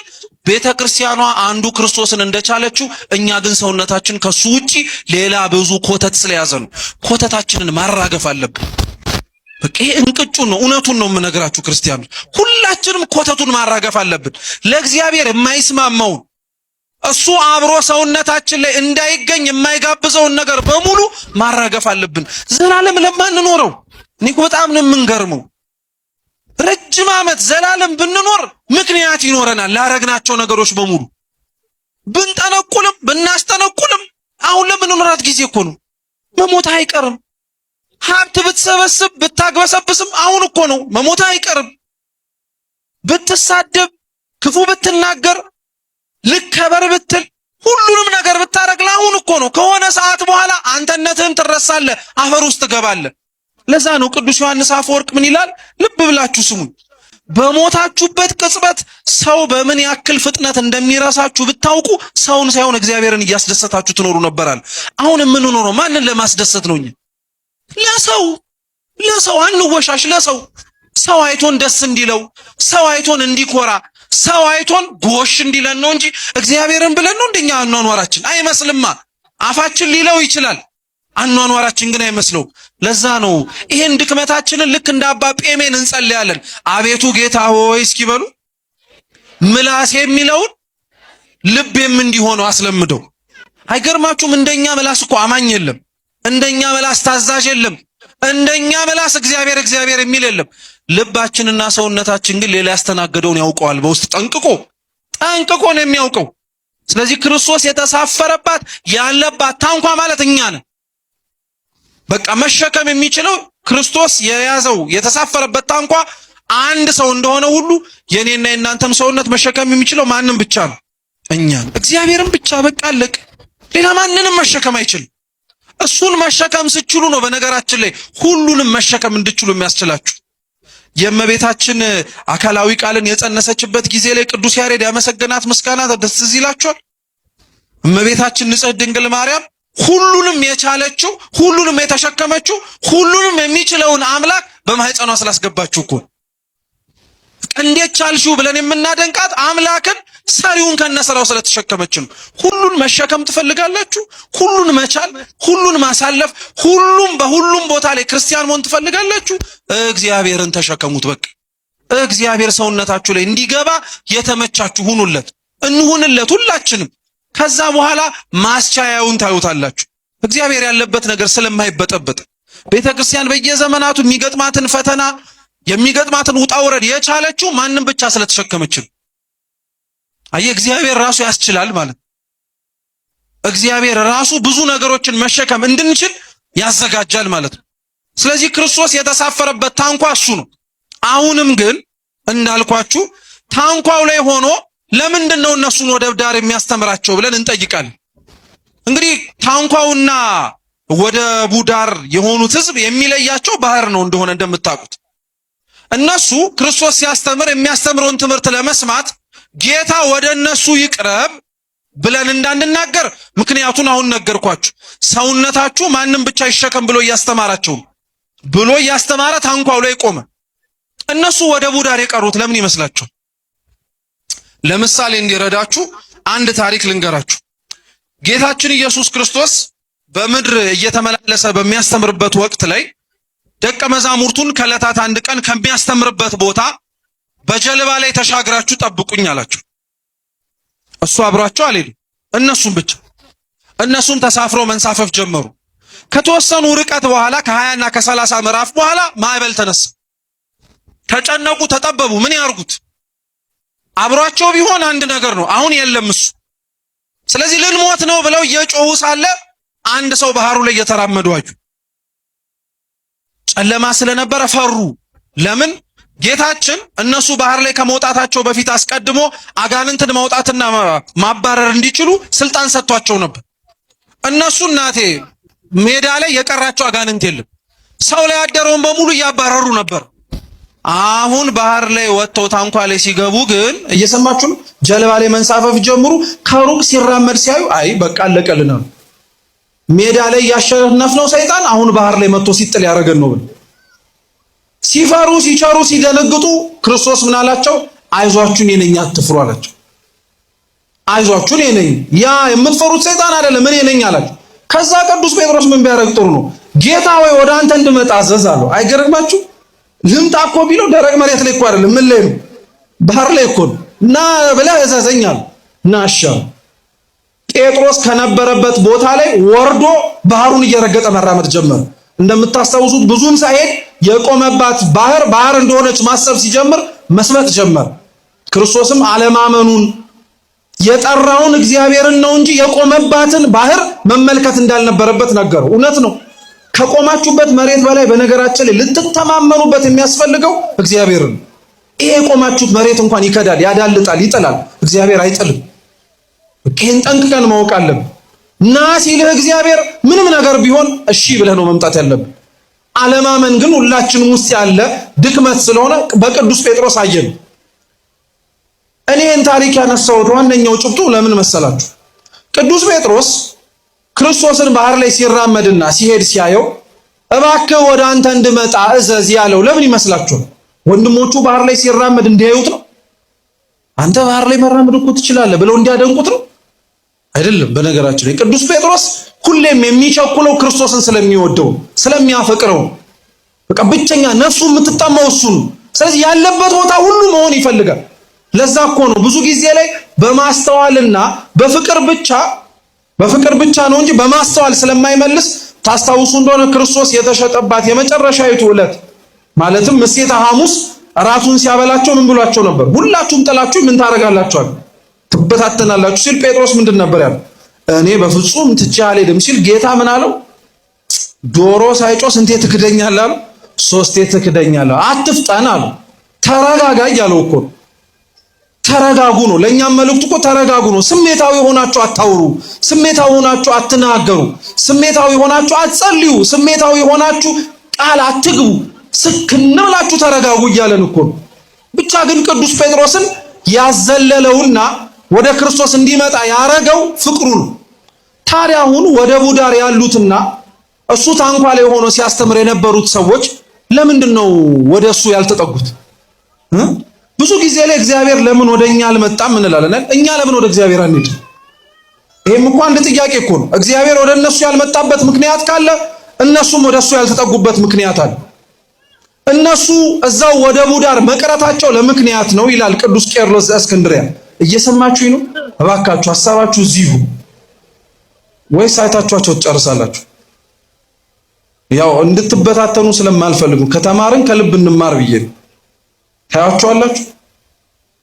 ቤተ ክርስቲያኗ አንዱ ክርስቶስን እንደቻለችው እኛ ግን ሰውነታችን ከሱ ውጪ ሌላ ብዙ ኮተት ስለያዘ ነው። ኮተታችንን ማራገፍ አለብን። በቃ ይሄ እንቅጩን ነው፣ እውነቱን ነው የምነግራችሁ ክርስቲያኖች፣ ሁላችንም ኮተቱን ማራገፍ አለብን። ለእግዚአብሔር የማይስማማውን እሱ አብሮ ሰውነታችን ላይ እንዳይገኝ የማይጋብዘውን ነገር በሙሉ ማራገፍ አለብን። ዘላለም ለማንኖረው እኔ እኮ በጣም ነው የምንገርመው። ረጅም ዓመት ዘላለም ብንኖር ምክንያት ይኖረናል ላረግናቸው ነገሮች በሙሉ። ብንጠነቁልም ብናስጠነቁልም አሁን ለምንኖራት ጊዜ እኮ ነው። መሞት አይቀርም። ሀብት ብትሰበስብ ብታግበሰብስም አሁን እኮ ነው፣ መሞት አይቀርም። ብትሳደብ፣ ክፉ ብትናገር፣ ልከበር ብትል፣ ሁሉንም ነገር ብታረግ ለአሁን እኮ ነው። ከሆነ ሰዓት በኋላ አንተነትህን ትረሳለህ፣ አፈር ውስጥ ትገባለህ። ለዛ ነው ቅዱስ ዮሐንስ አፈወርቅ ምን ይላል? ልብ ብላችሁ ስሙኝ። በሞታችሁበት ቅጽበት ሰው በምን ያክል ፍጥነት እንደሚረሳችሁ ብታውቁ ሰውን ሳይሆን እግዚአብሔርን እያስደሰታችሁ ትኖሩ ነበራል። አሁን የምንኖረው ማንን ለማስደሰት ነው? እኛ ለሰው ለሰው አንወሻሽ። ለሰው ሰው አይቶን ደስ እንዲለው፣ ሰው አይቶን እንዲኮራ፣ ሰው አይቶን ጎሽ እንዲለን ነው እንጂ እግዚአብሔርን ብለን ነው እንደኛ አኗኗራችን አይመስልማ። አፋችን ሊለው ይችላል፣ አኗኗራችን ግን አይመስለውም። ለዛ ነው ይሄን ድክመታችንን ልክ እንደ አባ ጴሜን እንጸልያለን። አቤቱ ጌታ ሆይ እስኪበሉ ምላሴ የሚለውን ልቤም እንዲሆነው አስለምደው። አይገርማችሁም? እንደኛ ምላስ እኮ አማኝ የለም። እንደኛ ምላስ ታዛዥ የለም። እንደኛ ምላስ እግዚአብሔር እግዚአብሔር የሚል የለም። ልባችንና ሰውነታችን ግን ሌላ ያስተናገደውን ያውቀዋል። በውስጥ ጠንቅቆ ጠንቅቆ ነው የሚያውቀው። ስለዚህ ክርስቶስ የተሳፈረባት ያለባት ታንኳ ማለት እኛ ነን። በቃ መሸከም የሚችለው ክርስቶስ የያዘው የተሳፈረበት ታንኳ አንድ ሰው እንደሆነ ሁሉ የኔና የእናንተም ሰውነት መሸከም የሚችለው ማንም ብቻ ነው፣ እኛ እግዚአብሔርም ብቻ። በቃ አለቅ። ሌላ ማንንም መሸከም አይችልም። እሱን መሸከም ስችሉ ነው በነገራችን ላይ ሁሉንም መሸከም እንድችሉ የሚያስችላችሁ። የእመቤታችን አካላዊ ቃልን የጸነሰችበት ጊዜ ላይ ቅዱስ ያሬድ ያመሰገናት ምስጋና ደስ ይላችኋል። እመቤታችን ንጽሕት ድንግል ማርያም ሁሉንም የቻለችው ሁሉንም የተሸከመችው ሁሉንም የሚችለውን አምላክ በማህፀኗ ስላስገባችው እኮ እንዴት ቻልሽው ብለን የምናደንቃት አምላክን ሰሪውን ከነስራው ስለተሸከመች ነው። ሁሉን መሸከም ትፈልጋላችሁ? ሁሉን መቻል፣ ሁሉን ማሳለፍ፣ ሁሉም በሁሉም ቦታ ላይ ክርስቲያን መሆን ትፈልጋላችሁ? እግዚአብሔርን ተሸከሙት። በቃ እግዚአብሔር ሰውነታችሁ ላይ እንዲገባ የተመቻችሁ ሁኑለት፣ እንሁንለት ሁላችንም። ከዛ በኋላ ማስቻያውን ታዩታላችሁ። እግዚአብሔር ያለበት ነገር ስለማይበጠበጥ ቤተ ክርስቲያን በየዘመናቱ የሚገጥማትን ፈተና የሚገጥማትን ውጣ ውረድ የቻለችው ማንም ብቻ ስለተሸከመች ነው። አየህ፣ እግዚአብሔር ራሱ ያስችላል ማለት እግዚአብሔር ራሱ ብዙ ነገሮችን መሸከም እንድንችል ያዘጋጃል ማለት ነው። ስለዚህ ክርስቶስ የተሳፈረበት ታንኳ እሱ ነው። አሁንም ግን እንዳልኳችሁ ታንኳው ላይ ሆኖ ለምንድን ነው እነሱን ወደብ ዳር የሚያስተምራቸው ብለን እንጠይቃለን። እንግዲህ ታንኳውና ወደቡ ዳር የሆኑት ህዝብ የሚለያቸው ባህር ነው እንደሆነ እንደምታውቁት እነሱ ክርስቶስ ሲያስተምር የሚያስተምረውን ትምህርት ለመስማት ጌታ ወደ እነሱ ይቅረብ ብለን እንዳንናገር ምክንያቱን አሁን ነገርኳችሁ። ሰውነታችሁ ማንም ብቻ ይሸከም ብሎ እያስተማራቸው ብሎ እያስተማረ ታንኳው ላይ ቆመ። እነሱ ወደቡ ዳር የቀሩት ለምን ይመስላችኋል? ለምሳሌ እንዲረዳችሁ አንድ ታሪክ ልንገራችሁ። ጌታችን ኢየሱስ ክርስቶስ በምድር እየተመላለሰ በሚያስተምርበት ወቅት ላይ ደቀ መዛሙርቱን ከዕለታት አንድ ቀን ከሚያስተምርበት ቦታ በጀልባ ላይ ተሻግራችሁ ጠብቁኝ አላቸው። እሱ አብሯቸው አልሄድም፣ እነሱም ብቻ። እነሱም ተሳፍረው መንሳፈፍ ጀመሩ። ከተወሰኑ ርቀት በኋላ ከ20 እና ከ30 ምዕራፍ በኋላ ማዕበል ተነሳ። ተጨነቁ፣ ተጠበቡ። ምን ያርጉት? አብሯቸው ቢሆን አንድ ነገር ነው። አሁን የለም እሱ። ስለዚህ ልንሞት ነው ብለው እየጮሁ ሳለ አንድ ሰው ባህሩ ላይ እየተራመዱ አዩ። ጨለማ ስለነበረ ፈሩ። ለምን? ጌታችን እነሱ ባህር ላይ ከመውጣታቸው በፊት አስቀድሞ አጋንንትን ማውጣትና ማባረር እንዲችሉ ስልጣን ሰጥቷቸው ነበር። እነሱ እናቴ ሜዳ ላይ የቀራቸው አጋንንት የለም። ሰው ላይ ያደረውን በሙሉ እያባረሩ ነበር። አሁን ባህር ላይ ወጥተው ታንኳ ላይ ሲገቡ ግን እየሰማችሁ ነው። ጀልባ ላይ መንሳፈፍ ጀምሩ። ከሩቅ ሲራመድ ሲያዩ አይ በቃ አለቀልን አሉ። ሜዳ ላይ ያሸነፍነው ሰይጣን አሁን ባህር ላይ መጥቶ ሲጥል ያደረገን ነው ብለው ሲፈሩ ሲቸሩ ሲደነግጡ ክርስቶስ ምን አላቸው? አይዟችሁ እኔ ነኝ አትፍሩ አላቸው። አይዟችሁ እኔ ነኝ፣ ያ የምትፈሩት ሰይጣን አይደለም እኔ ነኝ አላቸው። ከዛ ቅዱስ ጴጥሮስ ምን ቢያደርግ ጥሩ ነው? ጌታ ወይ ወደ አንተ እንድመጣ አዘዝ አለው። አይገርማችሁ? ልምጣ እኮ ቢለው ደረቅ መሬት ላይ እኮ አይደለም፣ ምን ላይ ነው? ባህር ላይ እኮ ነው። እና ብለህ እዘዘኝ አለው። ና እሺ አለው። ጴጥሮስ ከነበረበት ቦታ ላይ ወርዶ ባህሩን እየረገጠ መራመድ ጀመረ። እንደምታስታውሱት ብዙም ሳይሄድ የቆመባት ባህር ባህር እንደሆነች ማሰብ ሲጀምር መስመጥ ጀመር። ክርስቶስም አለማመኑን የጠራውን እግዚአብሔርን ነው እንጂ የቆመባትን ባህር መመልከት እንዳልነበረበት ነገረው። እውነት ነው። ከቆማችሁበት መሬት በላይ በነገራችን ላይ ልትተማመኑበት የሚያስፈልገው እግዚአብሔርን። ይሄ የቆማችሁት መሬት እንኳን ይከዳል፣ ያዳልጣል፣ ይጥላል። እግዚአብሔር አይጥልም። ይህን ጠንቅቀን ማወቅ አለብን። ና ሲልህ እግዚአብሔር ምንም ነገር ቢሆን እሺ ብለህ ነው መምጣት ያለብን። አለማመን ግን ሁላችንም ውስጥ ያለ ድክመት ስለሆነ በቅዱስ ጴጥሮስ አየን። እኔን ታሪክ ያነሳሁት ዋነኛው ጭብጡ ለምን መሰላችሁ? ቅዱስ ጴጥሮስ ክርስቶስን ባህር ላይ ሲራመድና ሲሄድ ሲያየው እባክህ ወደ አንተ እንድመጣ እዘዝ ያለው ለምን ይመስላችኋል? ወንድሞቹ ባህር ላይ ሲራመድ እንዲያዩት ነው? አንተ ባህር ላይ መራመድ እኮ ትችላለህ ብለው እንዲያደንቁት ነው? አይደለም። በነገራችን ላይ ቅዱስ ጴጥሮስ ሁሌም የሚቸኩለው ክርስቶስን ስለሚወደው ስለሚያፈቅረው፣ በቃ ብቸኛ ነፍሱ የምትጠማው እሱ ነው። ስለዚህ ያለበት ቦታ ሁሉ መሆን ይፈልጋል። ለዛ እኮ ነው ብዙ ጊዜ ላይ በማስተዋልና በፍቅር ብቻ በፍቅር ብቻ ነው እንጂ በማስተዋል ስለማይመልስ። ታስታውሱ እንደሆነ ክርስቶስ የተሸጠባት የመጨረሻይቱ ዕለት ማለትም ምሴተ ሐሙስ እራቱን ሲያበላቸው ምን ብሏቸው ነበር? ሁላችሁም ጥላችሁ ምን ታደርጋላችኋል? ትበታተናላችሁ ሲል ጴጥሮስ ምንድን ነበር ያለው? እኔ በፍጹም ትቼ አልሄድም ሲል ጌታ ምን አለው? ዶሮ ሳይጮህ ስንቴ ትክደኛለህ አለው? ሶስቴ ትክደኛለህ። አትፍጠን አለው። ተረጋጋ እያለው እኮ ነው። ተረጋጉ ነው። ለእኛም መልእክቱ እኮ ተረጋጉ ነው። ስሜታዊ ሆናችሁ አታውሩ። ስሜታዊ ሆናችሁ አትናገሩ። ስሜታዊ ሆናችሁ አትጸልዩ። ስሜታዊ ሆናችሁ ቃል አትግቡ። ስክን ብላችሁ ተረጋጉ እያለን እኮ ነው። ብቻ ግን ቅዱስ ጴጥሮስን ያዘለለውና ወደ ክርስቶስ እንዲመጣ ያረገው ፍቅሩ ነው። ታዲያ አሁን ወደቡ ዳር ያሉትና እሱ ታንኳ ላይ ሆኖ ሲያስተምር የነበሩት ሰዎች ለምንድን ነው ወደ እሱ ያልተጠጉት? ብዙ ጊዜ ላይ እግዚአብሔር ለምን ወደ እኛ አልመጣም እንላለን። እኛ ለምን ወደ እግዚአብሔር አንሄድም? ይሄም እኮ አንድ ጥያቄ እኮ ነው። እግዚአብሔር ወደ እነሱ ያልመጣበት ምክንያት ካለ እነሱም ወደ እሱ ያልተጠጉበት ምክንያት አለ። እነሱ እዛው ወደቡ ዳር መቅረታቸው ለምክንያት ነው ይላል ቅዱስ ቄርሎስ ዘእስክንድርያ። እየሰማችሁኝ ነው? እባካችሁ ሀሳባችሁ እዚሁ ወይስ አይታችኋቸው ትጨርሳላችሁ? ያው እንድትበታተኑ ስለማልፈልጉ ከተማርን ከልብ እንማር ብዬ ነው። ታያችኋላችሁ።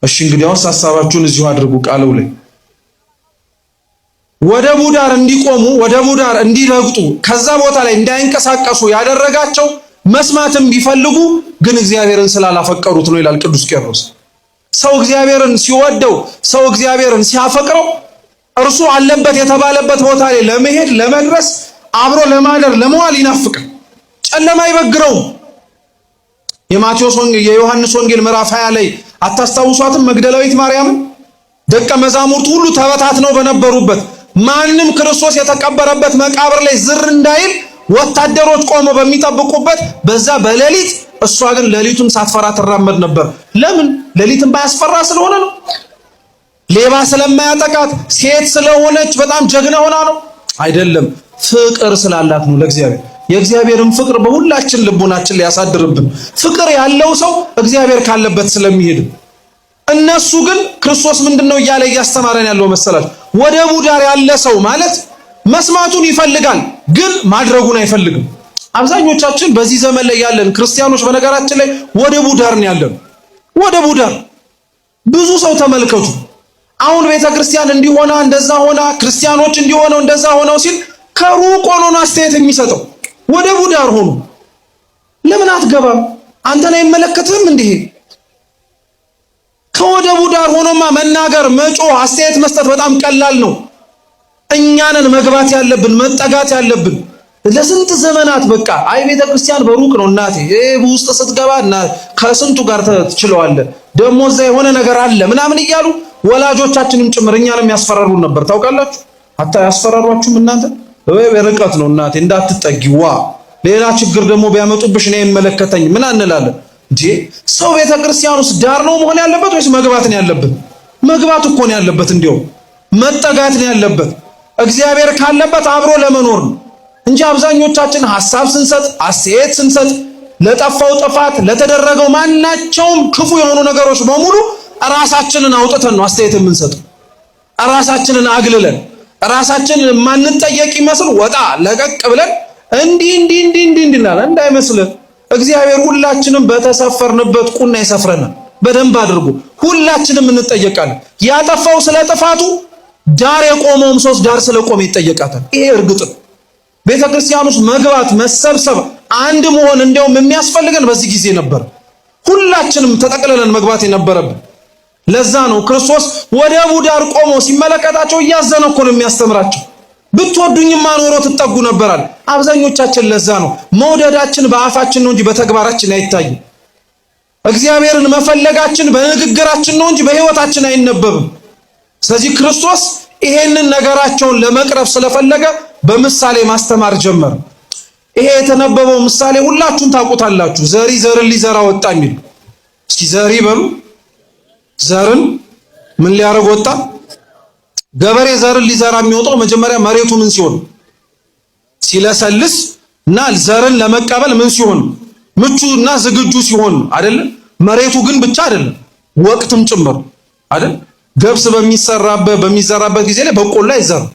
እሺ እንግዲያውስ ሀሳባችሁን እዚሁ አድርጉ። ቃለው ላይ ወደቡ ዳር እንዲቆሙ ወደቡ ዳር እንዲረግጡ ከዛ ቦታ ላይ እንዳይንቀሳቀሱ ያደረጋቸው መስማትም ቢፈልጉ ግን እግዚአብሔርን ስላላፈቀሩት ነው ይላል ቅዱስ ቄርሎስ። ሰው እግዚአብሔርን ሲወደው፣ ሰው እግዚአብሔርን ሲያፈቅረው እርሱ አለበት የተባለበት ቦታ ላይ ለመሄድ ለመድረስ፣ አብሮ ለማደር ለመዋል ይናፍቃል። ጨለማ አይበግረውም። የማቴዎስ ወንጌል የዮሐንስ ወንጌል ምዕራፍ 20 ላይ አታስታውሷትም? መግደላዊት ማርያምን ደቀ መዛሙርቱ ሁሉ ተበታትነው በነበሩበት ማንም ክርስቶስ የተቀበረበት መቃብር ላይ ዝር እንዳይል ወታደሮች ቆመው በሚጠብቁበት በዛ በሌሊት እሷ ግን ሌሊቱን ሳትፈራ ትራመድ ነበር። ለምን? ሌሊትን ባያስፈራ ስለሆነ ነው። ሌባ ስለማያጠቃት፣ ሴት ስለሆነች በጣም ጀግና ሆና ነው አይደለም። ፍቅር ስላላት ነው ለእግዚአብሔር። የእግዚአብሔርን ፍቅር በሁላችን ልቦናችን ሊያሳድርብን። ፍቅር ያለው ሰው እግዚአብሔር ካለበት ስለሚሄድ፣ እነሱ ግን ክርስቶስ ምንድነው እያለ እያስተማረን ያለው መሰላችሁ? ወደቡ ዳር ያለ ሰው ማለት መስማቱን ይፈልጋል፣ ግን ማድረጉን አይፈልግም። አብዛኞቻችን በዚህ ዘመን ላይ ያለን ክርስቲያኖች በነገራችን ላይ ወደቡ ዳር ነው ያለን። ወደቡ ዳር ብዙ ሰው ተመልከቱ። አሁን ቤተ ክርስቲያን እንዲሆና እንደዛ ሆና ክርስቲያኖች እንዲሆነው እንደዛ ሆነው ሲል ከሩቅ ሆኖ ነው አስተያየት የሚሰጠው። ወደቡ ዳር ሆኖ ለምን አትገባም? አንተን አይመለከትህም? እንዲህ ከወደቡ ዳር ሆኖማ መናገር፣ መጮህ፣ አስተያየት መስጠት በጣም ቀላል ነው። እኛንን መግባት ያለብን መጠጋት ያለብን ለስንት ዘመናት በቃ አይ ቤተ ክርስቲያን በሩቅ ነው እናቴ፣ ውስጥ ስትገባ እና ከስንቱ ጋር ትችለዋለህ፣ ደግሞ እዛ የሆነ ነገር አለ ምናምን እያሉ ወላጆቻችንም ጭምር እኛንም ያስፈራሩን ነበር። ታውቃላችሁ? አታ ያስፈራሯችሁም እናንተ ወይ ርቀት ነው እናቴ እንዳትጠጊ፣ ዋ ሌላ ችግር ደግሞ ቢያመጡብሽ እኔ አይመለከተኝ ምን እንላለን እንዴ? ሰው ቤተ ክርስቲያን ውስጥ ዳር ነው መሆን ያለበት ወይስ መግባት ነው ያለበት? መግባት እኮ ነው ያለበት። እንዲያው መጠጋት ነው ያለበት። እግዚአብሔር ካለበት አብሮ ለመኖር ነው እንጂ አብዛኞቻችን ሐሳብ ስንሰጥ አስተያየት ስንሰጥ ለጠፋው ጥፋት ለተደረገው ማናቸውም ክፉ የሆኑ ነገሮች በሙሉ ራሳችንን አውጥተን ነው አስተያየት የምንሰጠው። ራሳችንን አግልለን ራሳችንን የማንጠየቅ ይመስል ወጣ ለቀቅ ብለን እንዲህ እንዲህ እንዲህ እንዲህ እንላለን። እንዳይመስልህ እግዚአብሔር ሁላችንም በተሰፈርንበት ቁና ይሰፍረናል። በደንብ አድርጎ ሁላችንም እንጠየቃለን። ያጠፋው ስለ ጥፋቱ፣ ዳር የቆመውም ሰው ዳር ስለቆመ ይጠየቃታል። ይሄ እርግጥ ነው። ቤተ ክርስቲያን ውስጥ መግባት፣ መሰብሰብ፣ አንድ መሆን እንዲያውም የሚያስፈልገን በዚህ ጊዜ ነበር። ሁላችንም ተጠቅልለን መግባት የነበረብን ለዛ ነው። ክርስቶስ ወደቡ ዳር ቆሞ ሲመለከታቸው እያዘነ እኮ ነው የሚያስተምራቸው። ብትወዱኝማ ኖሮ ትጠጉ ነበራል። አብዛኞቻችን ለዛ ነው መውደዳችን በአፋችን ነው እንጂ በተግባራችን አይታይም። እግዚአብሔርን መፈለጋችን በንግግራችን ነው እንጂ በሕይወታችን አይነበብም። ስለዚህ ክርስቶስ ይሄንን ነገራቸውን ለመቅረፍ ስለፈለገ በምሳሌ ማስተማር ጀመረ። ይሄ የተነበበው ምሳሌ ሁላችሁም ታውቁታላችሁ። ዘሪ ዘርን ሊዘራ ወጣ የሚል እስኪ ዘሪ በሉ። ዘርን ምን ሊያደርግ ወጣ? ገበሬ ዘርን ሊዘራ የሚወጣው መጀመሪያ መሬቱ ምን ሲሆን ሲለሰልስ እና ዘርን ለመቀበል ምን ሲሆን ምቹ እና ዝግጁ ሲሆን አይደል? መሬቱ ግን ብቻ አይደለም ወቅትም ጭምር አይደል? ገብስ በሚሰራበት በሚዘራበት ጊዜ ላይ በቆሎ አይዘራም።